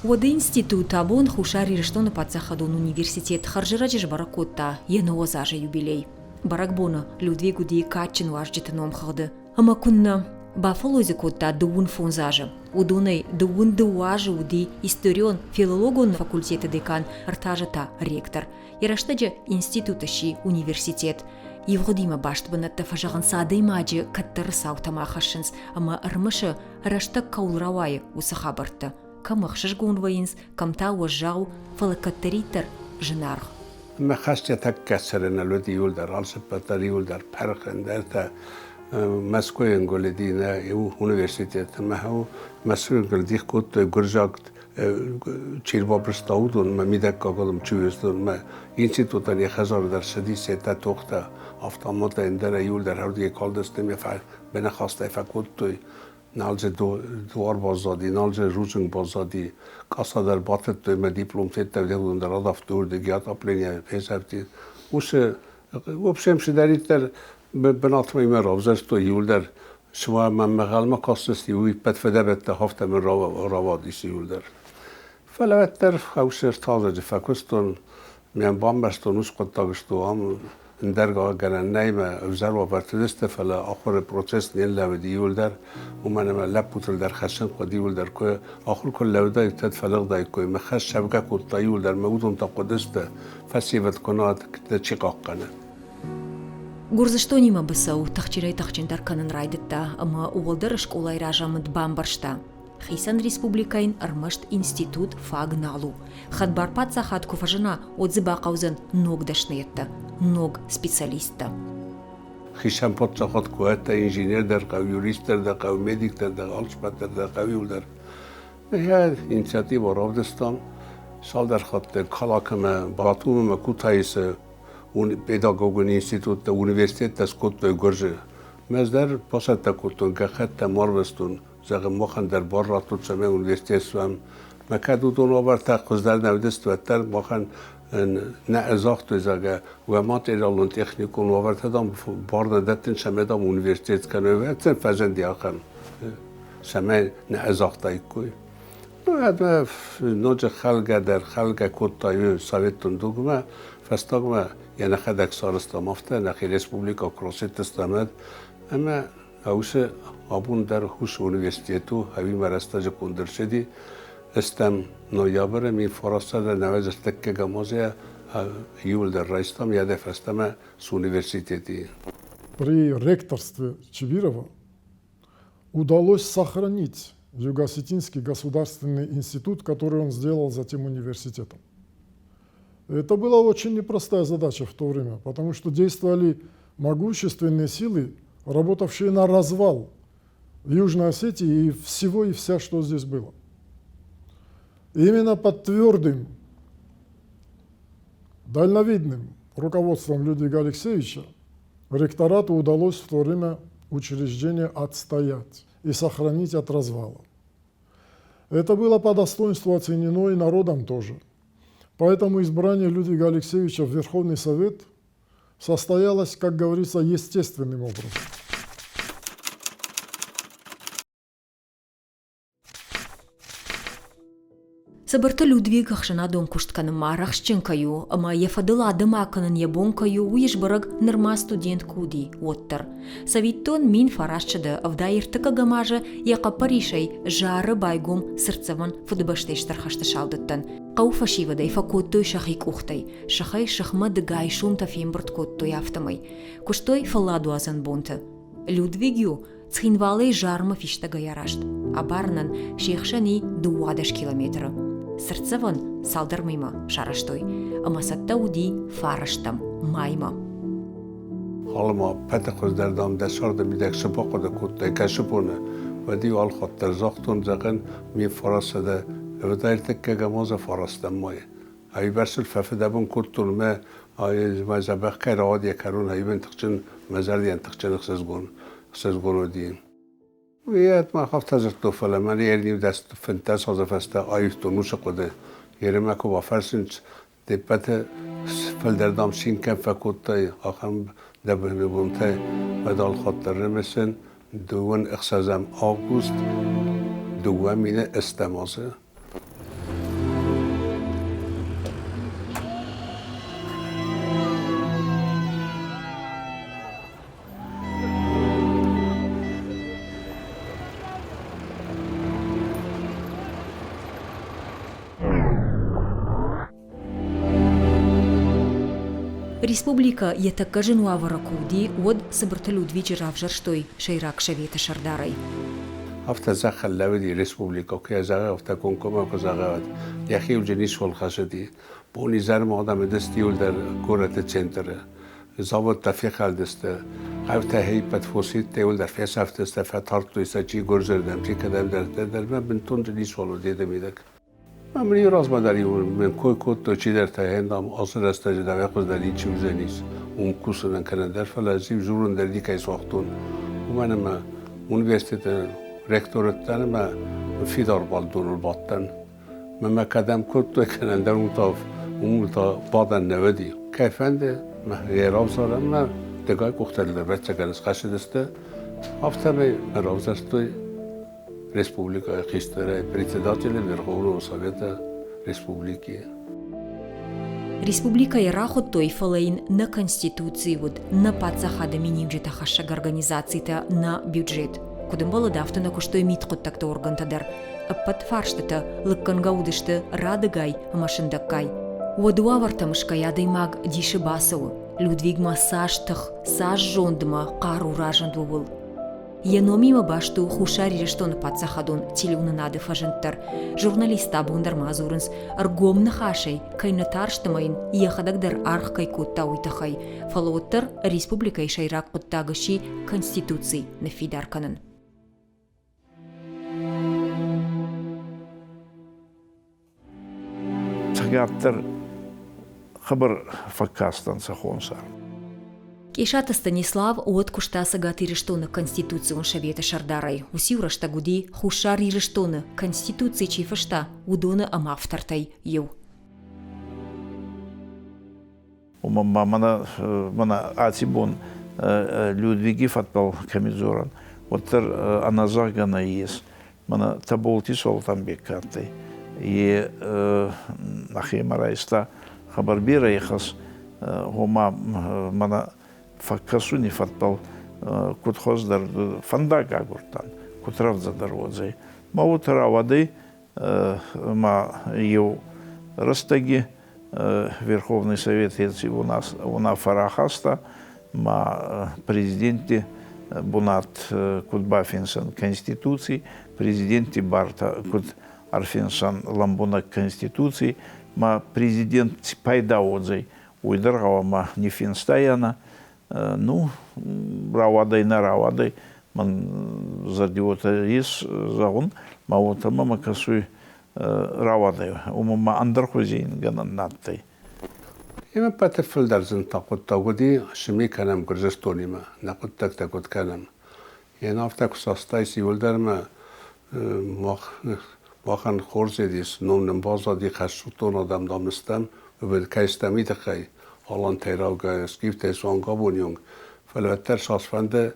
Уӕды институт абон Хуссар Ирыстоны паддзахадон университет хӕрзӕрӕджы сбӕрӕг кодта йӕ 90 азы юбилей. Бӕрӕгбоны Людвиг уыди кадджын уазджыты номхыгъды. Ӕмӕ куыннӕ, бафӕллой дзы кодта 35 азы. Уыдонӕй 22 азы уыди историон филологон факультеты декан, ӕртӕ азы та ректор. Йӕ рӕстӕджы институт сси университет. Ивгъуыдимӕ баст бынӕттӕ фӕзӕгъынц адӕймаджы кӕддӕры цаутӕм ахӕссынц ӕмӕ ӕрмысы, рӕстӕг кӕуыл рауайы, уыцы хабӕрттӕ. Кӕм ӕхсызгон вӕййынц, кӕм та уӕззау, фӕлӕ кӕддӕриддӕр зынаргъ. Мӕ хӕстӕ тӕккӕ цӕрыныл уыд иуылдӕр, алцыппӕт дӕр иуылдӕр пӕрх, ӕндӕртӕ Мӕскуыйы ӕнгуылыди нӕ университет ӕмӕ Мӕскуыйы ӕнгуыл дих кодтой гуырдзиаг чи рбабырста, уыдонмӕ, мидӕггаг адӕм чи уыдонмӕ. Институтӕн йӕ хӕдзары дӕр цыди сетӕ, тохтӕ, автоматтӕ, ӕндӕрӕй иуылдӕр ӕрдыгӕй калдысты ӕмӕ бынӕхастӕй фӕкодтой. Нал дзы дуар баззади, нал дзы рудзынг баззади. Къӕсӕ дӕр батыдтой мӕ диплом федта, уыдон дӕр адавтой уырдыгӕй отопление фесӕфти. Уыцы в общем, цыдӕриддӕр бынатмӕ мӕ равзӕрстой иуылдӕр. Цыма мӕм ӕнхъӕлмӕ кастысты, уый ӕппӕт фыдӕбӕттӕ афтӕ мын рауадис иуылдӕр. Фӕлӕ уӕддӕр хъӕусӕр талдзӕджы фӕкуыстон, мӕ бамбӕрстон, уыцы хъуыддаг сты ам ӕндӕр гӕнӕн нӕй мӕ ӕвзӕр уавӕрты уыдысты, фӕлӕ ахуыры процесс не лӕууыди иуылдӕр, уымӕн ӕмӕ лӕппутыл дӕр хӕссын хъуыд иуылдӕр куы ахуыр куы лӕудаид, уӕд фӕлыгъдаиккой. Мӕ хӕс сӕвгӕ кодта иуылдӕр, мӕ уыдон та хъуыдысты, фӕсивӕд куы нӕ чи хъахъхъӕны. Гуырдзыстонимӕ быцӕу тыхджынӕй-тыхджындӕр кӕнын райдыдта ӕмӕ уӕлдӕр скъолайы разамынд бамбӕрста, хицӕн республикӕйӕн ӕрмӕст институт фаг нал у. Хӕдбар паддзахад куы фӕзына, уӕд дзы бахъӕудзӕн ног дӕсныйӕдтӕ, ног специалисттӕ. Хицӕн паддзахад куы уӕдта инженер дӕр хъӕуы, юрист дӕр дӕ хъӕуы, медик дӕр дӕ, алцыппӕт дӕр дӕ хъӕуы иуылдӕр. Йӕ инициативӕ равдыстам цалдӕр хатты Калакмӕ, Батуммӕ, Кутаисы педагогон институттӕ, университеттӕ скодтой Гуырдзы. Мӕз дӕр бацӕттӕ кодтон гӕххӕттӕ ма рвыстон, зӕгъын, махӕн дӕр бар радтут, цӕмӕй университет суӕм. Мӕ кӕд уыдон уавӕртӕ хуыздӕр нӕ уыдысты, уӕддӕр махӕн нӕ загътой, зӕгъгӕ, уӕ материалон, техникон уавӕртӕ, дам, бар нӕ дӕттын, цӕмӕй, дам, университет кӕной. Ӕцӕг фӕзынди ахӕм, цӕмӕй нӕ загътаиккой. Ну, ноджы хӕлгӕ дӕр хӕлгӕ кодта советон дугмӕ, фӕстагмӕ йӕ нӕхӕдӕг сарӕзтам афтӕ, нӕхи республикӕ куы расидтыстӕм ӕмӕ уыцы абон дӕр хус университет у, ӕви мӕ рӕстӕджы конд ӕрцыди. Стӕм ноябры 1990 азы иуылдӕр райстам йӕ фӕстӕмӕ с университеты. При ректорстве Чибирова удалось сохранить Юго-Осетинский государственный институт, который он сделал затем университетом. Это была очень непростая задача в то время, потому что действовали могущественные силы, работавшие на развал Южной Осетии и всего и вся, что здесь было. И именно под твердым, дальновидным руководством Людвига Алексеевича ректорату удалось в то время учреждение отстоять и сохранить от развала. Это было по достоинству оценено и народом тоже. Поэтому избрание Людвига Алексеевича в Верховный Совет состоялось, как говорится, естественным образом. Цыбырты Людвиг ӕхсӕнадон куыст кӕнынмӕ арӕхстджын кӕй у ӕмӕ йӕ фӕдыл адӕм акӕнын йӕ бон кӕй у, уый сбӕрӕг нырма студент куы уыди, уӕддӕр. Цӕвиттон, 1973 азы йӕ хъӕппӕрисӕй Зары байгом цыртдзӕвӕн Фыдыбӕстӕйы Стыр хӕсты салдӕттӕн. Хъӕуы фӕсивӕдӕй фӕкодтой сӕхи къухтӕй, сыхӕй сыхмӕ дыгай сомтӕ фембырд кодтой, афтӕмӕй. Куыстой фӕлладуадзӕн бонты. Людвиг-иу Цхинвалӕй Зармӕ фистӕгӕй араст. Абарынӕн се хсӕн и 12 километры. Цыртдзӕвӕн цалдӕр мӕймӕ сарӕзтой, ӕмӕ цӕттӕ уыди фарӕстӕм маймӕ. Алыма пӕты хуыздӕр, дам, дӕ царды мидӕг цы бахъуыды кодтай, кӕцы боны, уӕд-иу алхатт дӕр загътон, зӕгъын, ме фарасӕдӕ ӕвдӕртыккӕгӕм азы фарӕстӕм май. Ӕвӕрцыл фӕфыдӕбон кодтон мӕ мӕ дзӕбӕх кӕй рауад йӕ кӕрон ӕвӕн тыхджын, мӕ зӕрдийӕн тыхджын ӕхсызгон, ӕхсызгон уыди. Уый мах афтӕ дзырдтон, фӕлӕ мӕн йе ниу 15 азы фӕстӕ аивтон уыцы хъуыды. Еремӕ куы бафӕрсынц, де ппӕты фылдӕр, дам, цин кӕм фӕкодтай, ахӕм дӕ бонтӕй уӕд алхатт дӕр ӕрымысӕн дыууын ӕхсӕзӕм август 2008 азы. Республикӕ йӕ тӕккӕ зын уавӕры куы уыди, уӕд Цыбырты Людвиджы равзӕрстой Сӕйраг Советы сӕрдарӕй. Афтӕ зӕххыл лӕууыди республикӕ, куы йӕ зӕгъа, афтӕ комкоммӕ куы зӕгъа, уӕд йӕхиуыл ницуал хӕцыди. Бон-изӕрмӕ адӕм уыдысты иуылдӕр горӕты центры. Заводтӕ фехӕлдысты, хъӕутӕ хиппӕт фосидтӕ иуылдӕр фесӕфтысты, фӕтардтой сӕ чи гуырдзырдӕм, чи кӕдӕмдӕр, дӕр бынтон ницуал уыди мидӕг. Мын иу размӕ дӕр-иу мын кой кодтой чидӕртӕ, дам, ацы рӕстӕджы дӕр хуыздӕр ничи уыдзӕнис уым кусынӕн кӕнӕ дӕр, фӕлӕ ӕз-иу дзурын дӕр никӕй суагътон, уымӕн ӕмӕ университеты ректор уыдтӕн ӕмӕ фидар бандоныл бадтӕн. Мӕ кӕдӕм кодтой, кӕнӕ ӕндӕр уым та уым та бадӕн нӕ уыди. Кӕй фӕнды, мӕ йӕ равзарӕн мӕ дыгай къухтӕ дӕр ӕвӕццӕгӕн схӕцыдысты, афтӕмӕй мӕ равзӕрстой республикӕйы хистӕрӕй председателя Верховного Совета республики. Республикӕйы рахуыдтой, фӕлӕ йын нӕ конституци уыд, нӕ паддзахады миниуджытӕ хӕссӕг организацитӕ, нӕ бюджет. Куыд ӕмбӕлыд, афтӕ нӕ куыстой мидхъуыддӕгты органтӕ дӕр. Ӕппӕт фарстытӕ лыггӕнгӕ уыдысты радыгай ӕмӕ сындӕггай. Уӕды уавӕртӕм сгӕй адӕймаг дисы бацӕуы. Людвигмӕ цас тых, цас зондмӕ хъару разынд ууыл. Йӕ номимӕ баст у Хуссар Ирыстоны паддзахадон телеуынынады фӕзынд дӕр. Журналисттӕ абон дӕр ма дзурынц, ӕргом ныхасӕй кӕй нӕ тарст ӕмӕ йын йӕхӕдӕг дӕр аргъ кӕй кодта, уый тыххӕй. Фӕлӕ уӕддӕр республикӕйы сӕйраг хъуыддаг сси Конституци ныффидар кӕнын. Цӕгатдӕр хъӕбӕр фӕккастӕнцӕ хонсар. Къесаты Станислав уӕд куыста Цӕгат Ирыстоны Конституцион Советы сӕрдарӕй. Уыциу рӕстӕг уыди Хуссар Ирыстоны Конституци чи фыста, уыдоны ӕмавтортӕй иу. Уымӕн ма мӕнӕ, мӕнӕ аци бон Людвиги фӕдбӕл кӕми дзорӕн, уӕддӕр ӕнӕзӕгъгӕ нӕййес. Мӕнӕ Таболти Солтанбег ка адтӕй, е нӕхемӕ райста хъӕбӕр берӕ ихӕс, гъома мӕнӕ фӕккӕсуни фӕдбӕл куд хуӕздӕр фӕндаг агурдтан, куд рӕвдзӕдӕр уодзӕй. Ма уотӕ рауадӕй, ма еу рӕстӕги Верховный Совет еци унаффӕ рахаста, ма президентти бунат куд бафинсӕн Конституций, президентти бартӕ куд ӕрфинсӕн лӕмбунӕг Конституций, ма президент ци пайда уодзӕй, уой дӕр гъӕуама ниффинстайанӕ. Ну, рауадӕй, нӕ рауадӕй, мӕн зӕрди уотӕ ес зӕгъун, ма уотӕ мӕмӕ кӕсуй рауадӕй, уымӕн ма ӕндӕр хузи гӕнӕн нӕ адтӕй. Ӕмӕ ӕппӕты фылдӕр зынтӕ хъуыддаг уыди, цы кӕнӕм Гуырдзыстонимӕ, нӕ хъуыддӕгтӕ куыд кӕнӕм. Йе афтӕ куы састайс иуылдӕр ӕмӕ махӕн хорз ис, ном нын баззади, хӕсджытон адӕм дам стӕм, кӕй стӕм, уый тыххӕй алантӕй раугӕ, скифтӕй суанг абоны онг. Фӕлӕ уӕддӕр цасфӕнды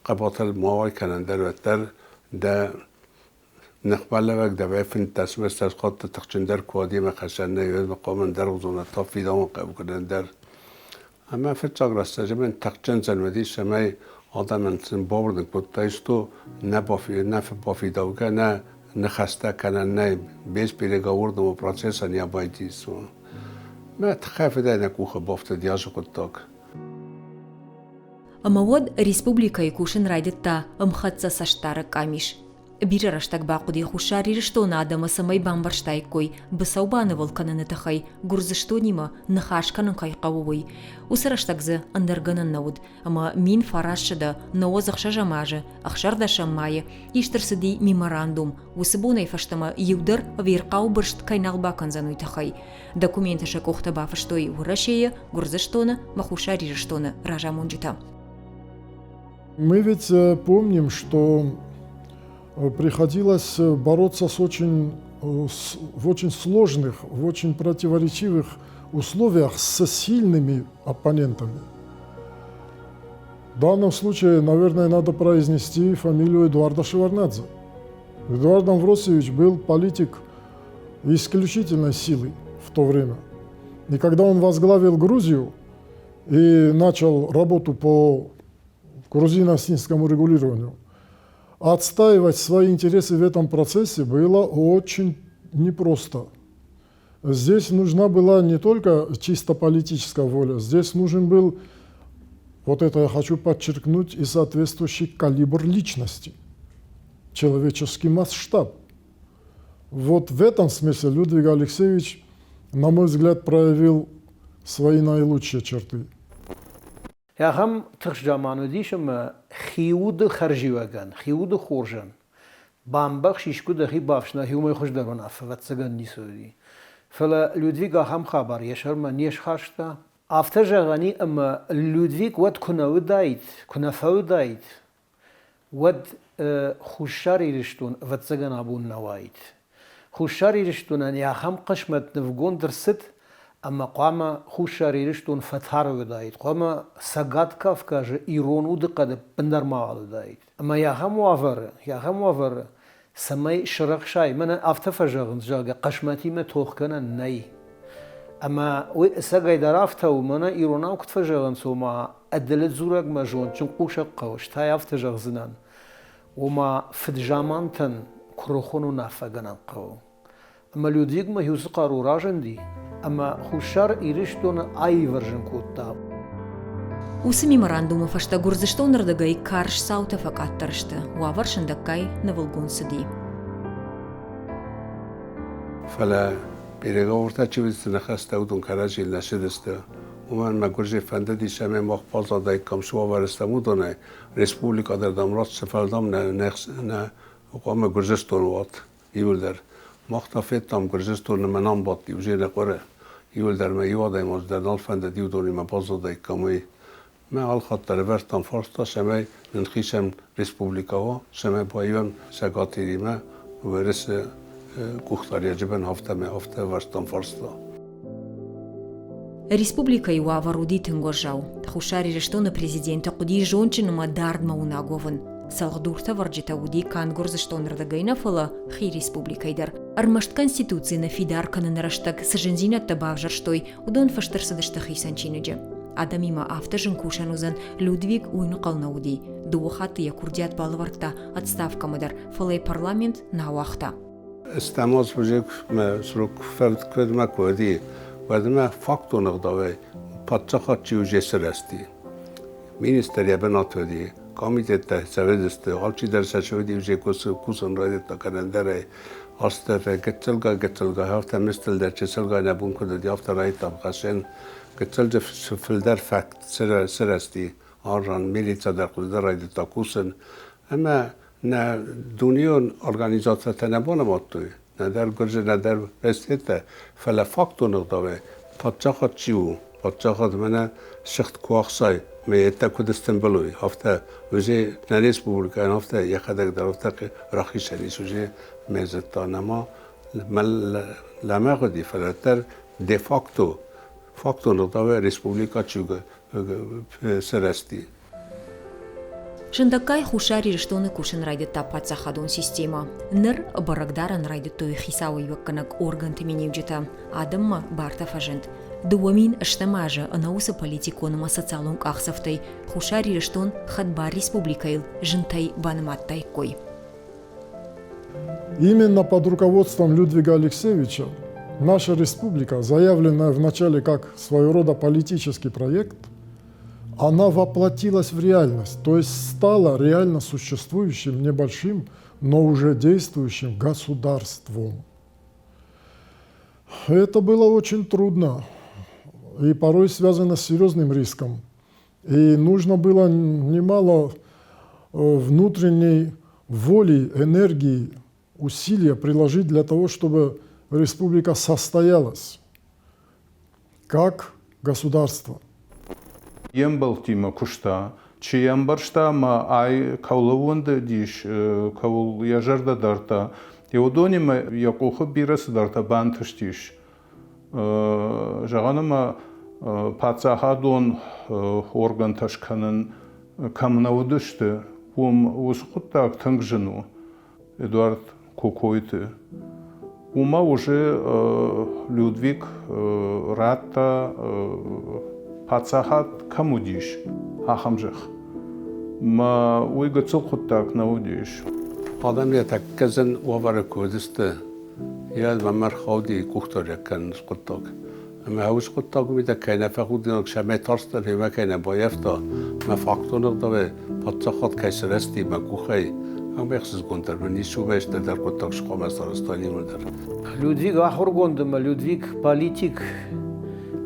хъӕбатыр ма уай кӕнӕн дӕр, уӕддӕр дӕ ныхмӕлӕуӕг дӕвӕй 15 хатты тыхджындӕр куы уа демӕ хӕсӕн нӕй, уӕд ма хъуамӕ ӕндӕр уыдзон, та фидауын хъӕуы ӕндӕр. Ӕмӕ фыццаг рӕстӕджы мын тыхджын зын уыдис, цӕмӕй адӕмӕн сын бауырнын кодтаис, то нӕ бафидаугӕ, нӕ ныхӕстӕ кӕнӕн нӕй, без переговорного процесса не обойтись. Мӕ тыххӕй фыдӕй нӕ къухы бафтыд язы хъуыддаг. Ӕмӕ уӕд республикӕйы кусын райдыдта ӕмхӕццӕ цӕстдарӕг къамис. Бирӕ рӕстӕг бахъуыди Хуссар Ирыстоны адӕмы, цӕмӕй бамбӕрстаиккой, быцӕу банывыл кӕныны тыххӕй Гуырдзыстонимӕ ныхас кӕнын кӕй хъӕуы, уый. Уыцы рӕстӕг дзы ӕндӕр гӕнӕн нӕ уыд, ӕмӕ 1996 азы ӕхсӕрдӕсӕм майы ист ӕрцыди меморандум, уыцы бонӕй фӕстӕмӕ иу дӕр ӕвирхъау бырст кӕй нал бакӕндзӕн, уый тыххӕй. Документы сӕ къухтӕ бафыстой Уӕрӕсейы, Гуырдзыстоны ӕмӕ Хуссар Ирыстоны разамонджытӕ. Мы ведь помним, что приходилось бороться с очень, в очень сложных, в очень противоречивых условиях с сильными оппонентами. В данном случае, наверное, надо произнести фамилию Эдуарда Шеварднадзе. Эдуард Амвросиевич был политик исключительной силы в то время. И когда он возглавил Грузию и начал работу по грузино-осетинскому регулированию, отстаивать свои интересы в этом процессе было очень непросто. Здесь нужна была не только чисто политическая воля, здесь нужен был, вот это я хочу подчеркнуть, и соответствующий калибр личности, человеческий масштаб. Вот в этом смысле Людвиг Алексеевич, на мой взгляд, проявил свои наилучшие черты. Ахӕм тыхст заман уыдис ӕмӕ хиуды хӕрзиуӕгӕн, хиуды хорзӕн бамбӕхс искуы дӕхи бафснай, уымӕй хуыздӕр уынаффӕ, ӕвӕццӕгӕн, ницы уыди. Фӕлӕ Людвиг ахӕм хабар йӕ сӕрмӕ не схаста. Афтӕ зӕгъӕн и, ӕмӕ Людвиг уӕд куы нӕ уыдаид, куы нӕ фӕуыдаид, уӕд Хуссар Ирыстон, ӕвӕццӕгӕн, абон нӕ уаид. Хуссар Ирыстонӕн йӕ ахӕм хъысмӕт нывгонд ӕрцыд, ӕмӕ хъуамӕ Хуссар Ирыстон фӕтары уыдаид, хъуамӕ Цӕгат Кавказы ирон удыхъӕды бындӕр мауал уыдаид. Ӕмӕ йӕ ахӕм уавӕры, йӕ ахӕм уавӕры, цӕмӕй сырӕхсай, мӕнӕ афтӕ фӕзӕгъынц, зӕгъгӕ, хъысмӕтимӕ тох кӕнӕн нӕй. Ӕмӕ уый ӕцӕгӕйдӕр афтӕ у, мӕнӕ иронау куыд фӕзӕгъынц, ома ӕдылы дзурӕгмӕ зондджын хъусӕг хъӕуы, стӕй афтӕ зӕгъдзынӕн, ома фыд-замантӕн куырыхон уынаффӕгӕнӕн хъӕуы. Ӕмӕ Людвигмӕ иу цы хъару разынди, ӕмӕ Хуссар Ирыстоны аивӕрзын кодта. Уыцы меморандумы фӕстӕ Гуырдзыстоны рдыгӕй карз цаутӕ фӕкъаддӕр сты, уавӕр сындӕггай нывылгонд цыди. Фӕлӕ переговортӕ чи уыдысты ныхӕстӕ, уыдон кӕрӕдзийыл нӕ цыдысты. Уымӕн мӕ гуырдзыйы фӕндыди, цӕмӕй мах баззадаиккам цы уавӕры стӕм, уыдонӕй. Республикӕ дӕр, дам, раст цы фӕлдам нӕ, нӕ, нӕ хъуамӕ Гуырдзыстоны уат иуылдӕр. Мах та федтам Гуырдзыстоны мӕ нам бадти уже нӕ къуыры. Иуылдӕр мӕ иу адӕймаджы дӕр нал фӕндыд уыдонимӕ баззадаиккам, уый. Мӕ алхатт дӕр ӕвӕрдтам фарста, цӕмӕй нын хицӕн республикӕ уа, цӕмӕй баивӕм Цӕгат Иримӕ Уӕрӕсе къухдариӕджы бын афтӕмӕй афтӕ ӕвӕрдтам фарста. Республикӕйы уавӕр уыди тынг уӕззау. Хуссар Ирыстоны президенты хъуыди зондджын ӕмӕ дардмӕ уынаг уӕвын. Цӕлхдуртӕвӕрджытӕ уыди канд Гуырдзыстоны рдыгӕй нӕ, фӕлӕ хи республикӕйы дӕр. Ӕрмӕст Конституци нӕ фидар кӕныны рӕстӕг цы зындзинӕдтӕ бавзӕрстой, уыдон фыст ӕрцыдысты хицӕн чиныджы. Адӕмимӕ афтӕ зын кусӕн уыдзӕн, Людвиг уый нхъӕл нӕ уыди. Дыууӕ хатты йӕ курдиат балӕвӕрдта отставкӕмӕ дӕр, фӕлӕ йӕ парламент нӕ ауагъта. Стӕмоз мужик мӕ срок фӕвд куыдмӕ куы уыди, уӕдмӕ фактон ӕгъдауӕй паддзахад чи уже сырӕзти. Министр йӕ бынаты уыди, комитеттӕ цӕуыдысты, алчидӕр сӕ чи уыди, уже кусын райдыдта кӕнӕндӕрӕй. Азтӕ гыццылгай-гыццылгай, афтӕ мыстыл дӕр чысылгай нӕ бон куыд уыди, афтӕ райдыдтам хӕссын. Гыццыл фылдӕр факт сырӕзти, арзан милицӕ дӕр хуыздӕр райдыдта кусын. Ӕмӕ нӕ дунеон организацитӕ нӕ банымадтой, нӕдӕр Гуырдзы, нӕдӕр Ресетӕ, фӕлӕ фактон ӕгъдауӕй паддзахад чи у, паддзахад мӕнӕ сыгъд куы ахсай, мӕ йедтӕ куыд стымбыл уой, афтӕ уже нӕ республикӕйӕн афтӕ йӕхӕдӕг дӕр афтӕ рахицӕн ис уже мӕ зыдта нӕма лӕмӕгъ уыди, фӕлӕ дӕр де-факто фактон ӕгъдауӕй республикӕ чи сырӕзти. Сындӕггай Хуссар Ирыстоны кусын райдыдта паддзахадон системӕ. Ныр бӕрӕгдарӕн райдыдтой хицауиуӕггӕнӕг органты миниуджытӕ, адӕммӕ бартӕ фӕзынд. 2008 азы ӕнӕ уыцы политикон ӕмӕ социалон къахдзӕфтӕй Хуссар Ирыстон хӕдбар республикӕйыл зынтӕй банымадтаиккой. Именно под руководством Людвига Алексеевича наша республика, заявленная вначале как своего рода политический проект, она воплотилась в реальность, то есть стала реально существующим небольшим, но уже действующим государством. Это было очень трудно и порой связано с серьезным риском. И нужно было немало внутренней воли, энергии, усилия приложить для того, чтобы республика состоялась как государство. Йе мбӕлттимӕ куыста, чи йӕ ӕмбӕрста ӕмӕ ай кӕуыл ӕууӕндыдис, кӕуыл йӕ зӕрдӕ дардта, уыдонимӕ йӕ къухы бирӕ цыдӕртӕ бантыстис. Зӕгъӕн ӕмӕ паддзахадон органтӕ скӕнын кӕм нӕ уыдысты, уым уыцы хъуыддаг тынг зын у. Эдуард Кокойты. Уымӕ уже Людвиг радта паддзахад кӕм уыдис, ахӕм зӕхх. Мӕ уый гыццыл хъуыддаг нӕ уыдис. Адӕм йӕ тӕккӕ зын уавӕры куы уыдысты, йӕ мӕм ӕрхауди къухдариуӕг кӕныны хъуыддаг. Ӕмӕ уыцы хъуыддаг мидӕг кӕй нӕ фӕхудинаг, цӕмӕй тарстӕн, уымӕ кӕй нӕ баййӕфта, мӕ фактон ӕгъдауӕй паддзахад кӕй сырӕзти мӕ къухӕй, ӕмӕ ӕхсызгонддӕр мын ницы уымӕй стырдӕр хъуыддаг схъуамӕ сарӕзта иууылдӕр. Людвиг ахуыргонд ӕмӕ Людвиг политик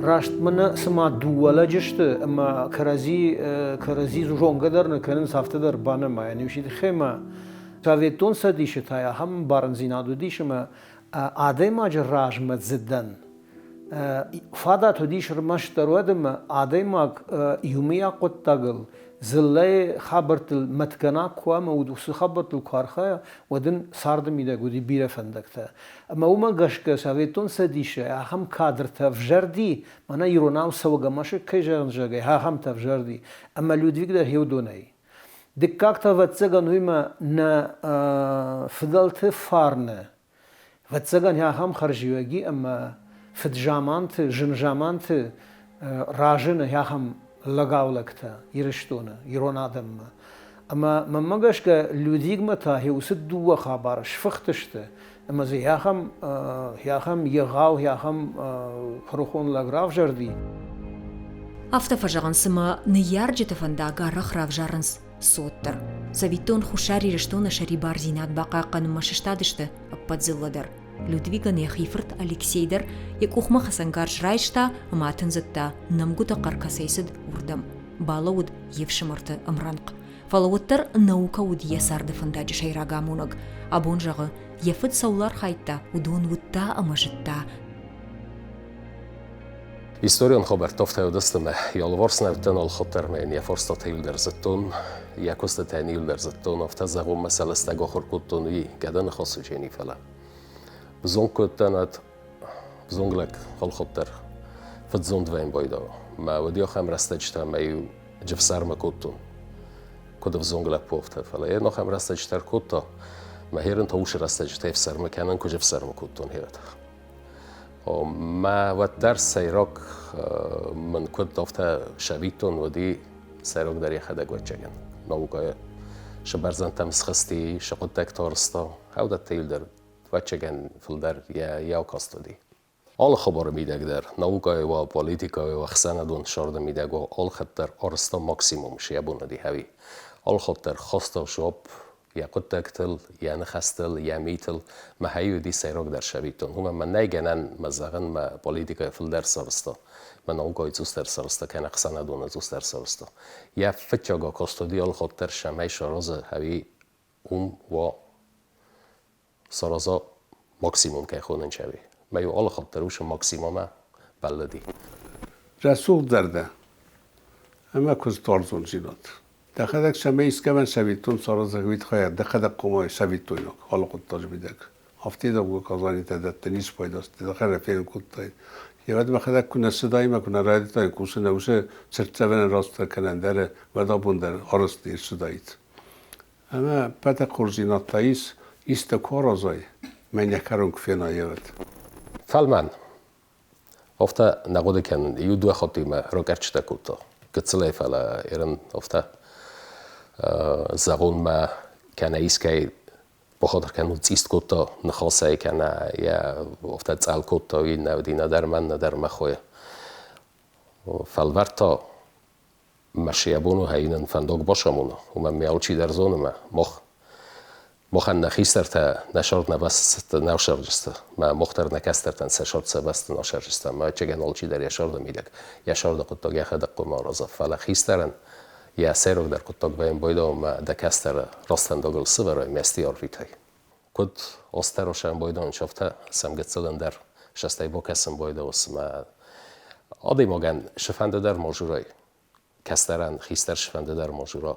раст мӕнӕ цыма дыууӕ лӕджы сты ӕмӕ кӕрӕдзи кӕрӕдзи зонгӕ дӕр нӕ кӕнынц, афтӕ дӕр банымайӕн ис. Тыххӕй Советон Цӕдисы та ахӕм ӕмбарындзинад уыдис, ӕмӕ адӕймаджы размӕдзыдӕн фадат уыдис ӕрмӕстдӕр уӕд, ӕмӕ адӕймаг иумӕйаг хъуыддагыл, дзыллӕйы хабӕрттыл мӕтгӕнӕг куы уа ӕмӕ уыцы хабӕрттыл куы архайа, уӕд ын царды мидӕг уыди бирӕ фӕндӕгтӕ. Ӕмӕ уымӕ гӕсгӕ Советон Цӕдисы ахӕм кадртӕ ӕвзӕрди, мӕнӕ иронау цӕугӕ мӕсыг кӕй зӕгъын, зӕгъгӕ, ахӕмтӕ ӕвзӕрди. Ӕмӕ Людвиг дӕр хеуыдонӕй. Дыккаг та, ӕвӕццӕгӕн, уыимӕ нӕ фыдӕлты фарны Ӕвӕццӕгӕн, ахӕм хӕрзиуӕги ӕмӕ фыд-заманты, зын заманты разыны ахӕм лӕгаулӕгтӕ Ирыстоны, ирон адӕммӕ. Ӕмӕ мӕнмӕ гӕсгӕ Людвигмӕ та уыцы дыууӕ хабары сфыхтысты, ӕмӕ дзы ахӕм, ахӕм егъау, ахӕм куырыхон лӕг равзӕрди. Афтӕ фӕзӕгъынц, цыма ныййарджыты фӕндаг арӕх равзарынц цот дӕр. Цӕвиттон, Хуссар Ирыстоны сӕрибардзинад бахъахъхъӕнынмӕ сыстадысты ӕппӕт дзыллӕ дӕр. Людвигӕн йӕхи фырт Алексей дӕр йӕ къухмӕ хӕцӕнгарз райста ӕмӕ атындзыдта, нӕмгуыты хъӕр кӕцӕй цыд, уырдӕм. Балӕууыд йе фсымӕрты ӕмрӕнхъ. Фӕлӕ уӕддӕр наукӕ уыд йӕ царды фӕндаджы сӕйраг амонӕг. Абон зӕгъы, йӕ фыд цӕуыл архайдта, уыдон уыдта ӕмӕ зыдта. Историон хабӕрттӕ афтӕ уыдысты мӕ алыварс нӕуттӕн алхатт дӕр мӕ йын йӕ фарстатӕ иуылдӕр зыдтон, йӕ куыстытӕ йын иуылдӕр зыдтон, афтӕ зӕгъон мӕ сӕ лыстӕг ахуыр кодтон, уый гӕды ныхас уыджени, фӕлӕ взонг кодтан ӕд взонг лӕг алхатт дӕр фыдзонд вӕййын байдауы. Мӕ уыди ахӕм рӕстӕджытӕ ӕмӕ-иу джифсӕрмӕ кодтон, куыд ӕвзонг лӕппу, афтӕ. Фӕлӕ йӕ ахӕм рӕстӕджытӕ ӕркодта, мӕ херын та уыцы рӕстӕджытӕ ӕфсӕрмы кӕнын, куы ӕфсӕрмы кодтон херӕт. Мӕ уӕддӕр сӕйраг мын куыд афтӕ сӕвиттон уыди, сӕйрагдӕр йӕхӕдӕг уӕдчӕгӕн. Наукӕйы сы бӕрзӕндтӕм схызти, сы хъуыддӕгтӕ арызта, хӕудӕттӕ иуылдӕр уӕдчӕгӕн фылдӕр йӕ акаст уыди. Алы хабары мидӕг дӕр, наукӕйы уа, политикӕйы уа, ӕхсӕнадон царды мидӕг уа, алхатт дӕр арызта максимум йӕ бон уыди ӕви. Алхатт дӕр хаста жуапп йӕ хъуыддӕгтыл, йӕ ныхӕстыл, йӕ митыл. Махӕй уыди сӕйрагдӕр сӕвиттон. Уымӕн мӕ нӕй гӕнӕн мӕ зӕгъын, мӕ политикӕйы фылдӕр сарызта, мӕ наукӕйы цъусдӕр сарызта, кӕнӕ ӕхсӕнадоны цъусдӕр сарызта. Йӕ фыццаг акаст уыди алхатт дӕр цӕмӕй сараза ӕви уым уа сараза максимум кӕй хонын чӕви. Мӕ-иу алы хатт дӕр уыцы максимумӕ бӕллыди. Рӕсугъд зӕрдӕ ӕмӕ куыстуарзондзинад. Дӕхӕдӕг цӕмӕй искӕмӕн цӕвиттон саразӕг, уый тыххӕй дӕхӕдӕг хъуамӕ цӕвиттойнаг алы хъуыддаджы мидӕг. Афтидӕг указанитӕ дӕттын ницы пайда сты, дӕхӕдӕг фенын кодтай. Йӕ мӕхӕдӕг куы нӕ цыдаин ӕмӕ куы нӕ райдыдтаин кусын, уыцы цыртдзӕвӕнӕн растдӕр кӕнӕн дӕр уӕд абон дӕр арӕзт не рцыдаид. Ӕмӕ ӕппӕт хорздзинӕдтӕ ис, исты куы аразай, мӕн йӕ кӕрон куы фенай, уӕд. Фӕлмӕн. Афтӕ нӕ хъуыды кӕнын, иу-дыууӕ хатты мӕ ракӕрчытӕ кодта. Гыццылӕй, фӕлӕ ерын афтӕ зӕгъон мӕ кӕнӕ искӕй бахатыр кӕнын цъист кодта ныхасӕй кӕнӕ йӕ афтӕ цъӕл кодта, уый нӕ уыди нӕдӕр мӕн, нӕдӕр мӕ хойы. Фӕлвӕрдта мӕ йӕ бон у хӕринӕн фӕндаг бацамона, уымӕн мӕ алчидӕр зоны мӕ мах махӕн нӕ хистӕртӕ нӕ сӕрд нӕ бӕсты нӕ сӕрджысты, мӕ мах дӕр нӕ кӕстӕртӕн сӕ сӕрд сӕ бӕсты нӕ сӕрджыстӕм. Мӕ ӕцӕгӕн алчидӕр йӕ сӕрды мидӕг йӕ сӕрды хъуыддаг йӕхӕдӕг хъуамӕ араза, фӕлӕ хистӕрӕн йӕ сӕйрагдӕр хъуыддаг вӕййы байдауын мӕ дӕ кӕстӕры раст фӕндагыл сывӕрай мӕсти арвитай. Куыд остеросӕн байдауын афтӕ сӕм гыццылӕн дӕр сӕстӕй бакӕсын байдауы, цымӕ адӕймагӕн сыфӕнды дӕр мажурай, кӕстӕрӕн хистӕр сыфӕнды дӕр мажура.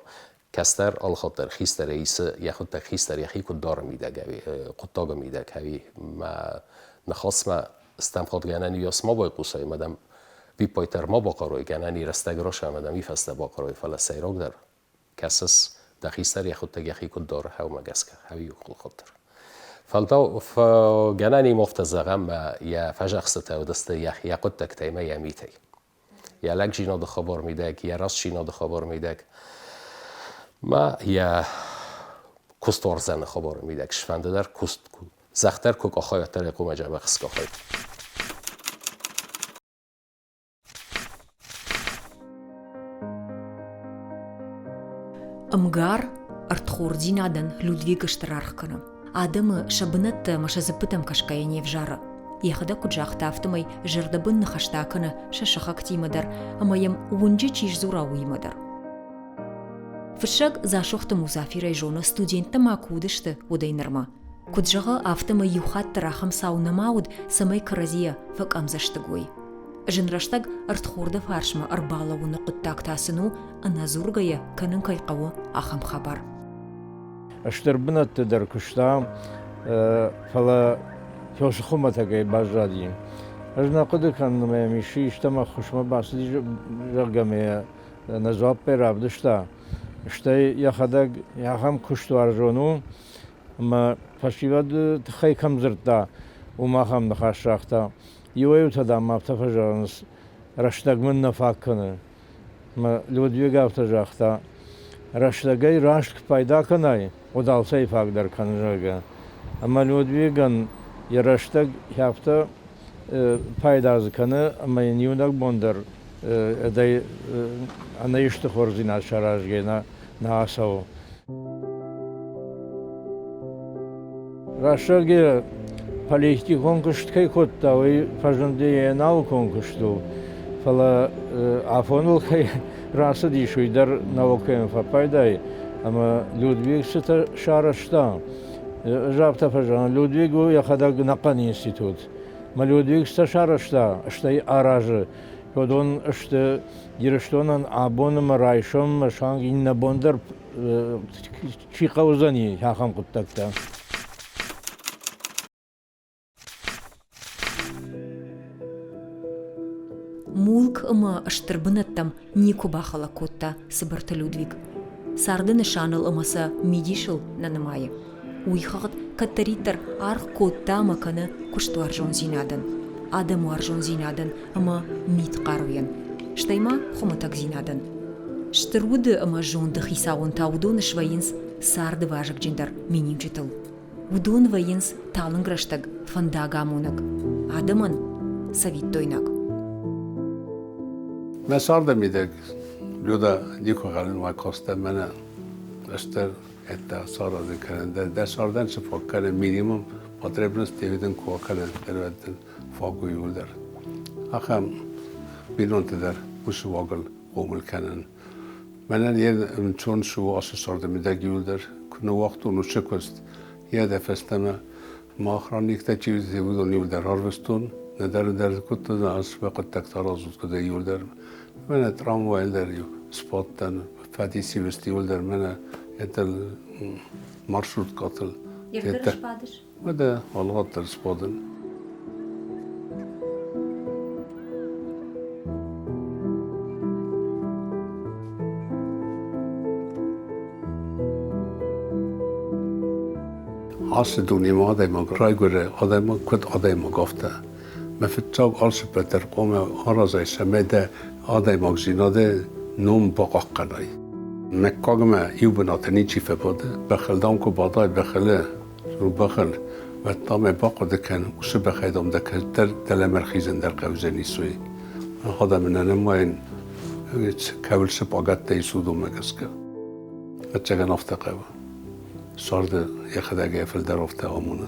Кӕстӕр алхатт дӕр хистӕрӕй исы, йӕхуыдтӕг хистӕр йӕхи куыд дары мидӕг ӕви хъуыддагы мидӕг ӕви мӕ ныхасмӕ стӕм хатт гӕнӕн уыйас ма байхъусай, ӕмӕ дӕм виппайтӕр ма бахъарой, гӕнӕн и рӕстӕг раса ӕмӕ дӕм уый фӕстӕ бахъарой, фӕлӕ сӕйрагдӕр кӕсыс, дӕхицӕн йӕхуыдтӕг йӕхи куыд дары, хӕумӕ гӕсгӕ, хӕуи хъуыддӕр. Фӕлтау гӕнӕн им афтӕ зӕгъӕм, мӕ йӕ фӕзӕхстытӕ уыдысты йӕ хъуыддӕгтӕй мӕ йӕ митӕй. Йӕ лӕгдзинады хабар мидӕг, йӕ рӕстдзинады хабар мидӕг, ма йӕ куыстуарзӕны хабар мидӕг сфӕнды дӕр куыст зӕгъдӕр куы къахай, уӕддӕр йӕ хъуымӕ джабӕх скъахай. Ӕмгар ӕрдхордзинадӕн Людвиг стыр аргъ кӕны. Адӕмы сӕ бынӕттӕ ӕмӕ сӕ дзыппытӕм кӕсгӕйӕ не взары. Йӕхӕдӕг куыд загъта, афтӕмӕй зӕрдӕбын ныхӕстӕ кӕны сӕ сыхӕгтимӕ дӕр ӕмӕ йӕм уынджы чи сдзура, уыимӕ дӕр. Фыссӕг Дзасохты Музафирӕй зоны, студенттӕ ма куы уыдысты, уӕдӕй нырмӕ. Куыд зӕгъы, афтӕмӕй иу хатт дӕр ахӕм цау нӕма уыд, цӕмӕй кӕрӕдзийӕ фӕкъӕмдзӕстыг уой. Зын рӕстӕг ӕрдхорды фарсмӕ ӕрбалӕууыны хъуыддаг та сын у, ӕнӕдзургӕйӕ кӕнын кӕй хъӕуы, ахӕм хабар. Стыр бынӕтты дӕр куыста, фӕлӕ фӕсы хуымӕтӕгӕй баззади. Ӕз нӕ хъуыды кӕнын, ӕмӕ йӕм исчи истӕмӕ ӕххуысмӕ бацыди, зӕгъгӕ, мӕ йӕ нӕ дзуаппӕй равдыста. Стӕй йӕхӕдӕг ахӕм куыстуарзон у, ӕмӕ фӕсивӕды тыххӕй кӕм дзырдта, уым ахӕм ныхас загъта. Иуӕй-иутӕ, дам, афтӕ фӕзӕгъынц, рӕстӕг мын нӕ фаг кӕны. Мӕ Людвиг афтӕ загъта, рӕстӕгӕй раст куы пайда кӕнай, уӕд алцӕй фаг дӕр кӕны, зӕгъгӕ. Ӕмӕ Людвигӕн йӕ рӕстӕг афтӕ пайда дзы кӕны, ӕмӕ йын иунӕг бон дӕр Ӕнӕ исты хорздзинад саразгӕ нӕ ацӕуы. Рӕстӕг политикон куыст кӕй кодта, уый фӕзынди йӕ наукон куыстыл, фӕлӕ афоныл кӕй рацыдис, уый дӕр наукӕйӕн фӕпайда и, ӕмӕ Людвиг цытӕ сарӕзта, ӕз афтӕ фӕзӕгъын, Людвиг у йӕхӕдӕг ӕнӕхъӕн институт. Мӕ Людвиг цытӕ сарӕзта, стӕй аразы, уыдон сты Ирыстонӕн абон ӕмӕ райсом суанг иннӕ бон дӕр чи хъӕудзӕни, ахӕм хъуыддӕгтӕ. Мулк ӕмӕ стыр бынӕттӕм никуы бахӕлӕг кодта Цыбырты Людвиг. Царды нысаныл ӕмӕ сӕ мидисыл нӕ нымайы. Уыйхыгъд кӕддӕриддӕр аргъ кодта ӕмӕ кӕны куыстуарзондзинадӕн, адӕмуарзондзинадӕн ӕмӕ мидхъаруйӕн, стӕй ма хуымӕтӕгдзинадӕн. Стыр уды ӕмӕ зонды хицауӕн та уыдон свӕййынц царды вазыгджындӕр миниуджытыл. Уыдон вӕййынц талынг рӕстӕг фӕндагамонӕг, адӕмӕн цӕвиттойнаг. Мӕ царды мидӕг Люда никуы хӕрынмӕ кастӕн, мӕнӕ стыр это саразын кӕнын дӕ цардӕн цы фаг кӕны минимум потребность видын куы кӕнын дӕр фаг у иуылдӕр. Ахӕм бинонты дӕр уыцы уагыл хъомыл кӕнын. Мӕнӕн йе нцон цы у ацы царды мидӕг иуылдӕр, куы ныууагътон уыцы куыст, йӕ дӕ фӕстӕмӕ мӕ охранниктӕ чи уыди, уыдон иуылдӕр арвыстон, нӕдӕр ӕндӕр кодтон, ӕз мӕ хъуыддӕгтӕ аразут куыд иуылдӕр. Мӕнӕ трамвайыл дӕр иу сбадтӕн, фӕдиси вести иуылдӕр мӕнӕ это маршруткатыл. Егдӕр сбадыс? Уӕдӕ алыгъуыд дӕр сбадын. Ацы дунемӕ адӕймаг райгуыры, адӕймаг куыд адӕймаг, афтӕ. Мӕ фыццаг алцыппӕт дӕр хъуамӕ аразай, цӕмӕй дӕ адӕймагдзинады ном бахъахъхъӕнай. Мыггагмӕ иу бынаты ничи фӕбады, бӕхыл дам куы бадай, бӕхылы бӕхыл, уӕд та мӕ бахъуыды кӕн, уыцы бӕхӕй дам дӕ кӕддӕр дӕлӕмӕ рхизын дӕр хъӕудзӕнис, уый. Адӕмы нӕ нымайын, кӕуыл цы пъагӕттӕ ис, уыдонмӕ гӕсгӕ. Ӕцӕгӕн афтӕ хъӕуы. Царды йӕхӕдӕг йӕ фылдӕр афтӕ амоны.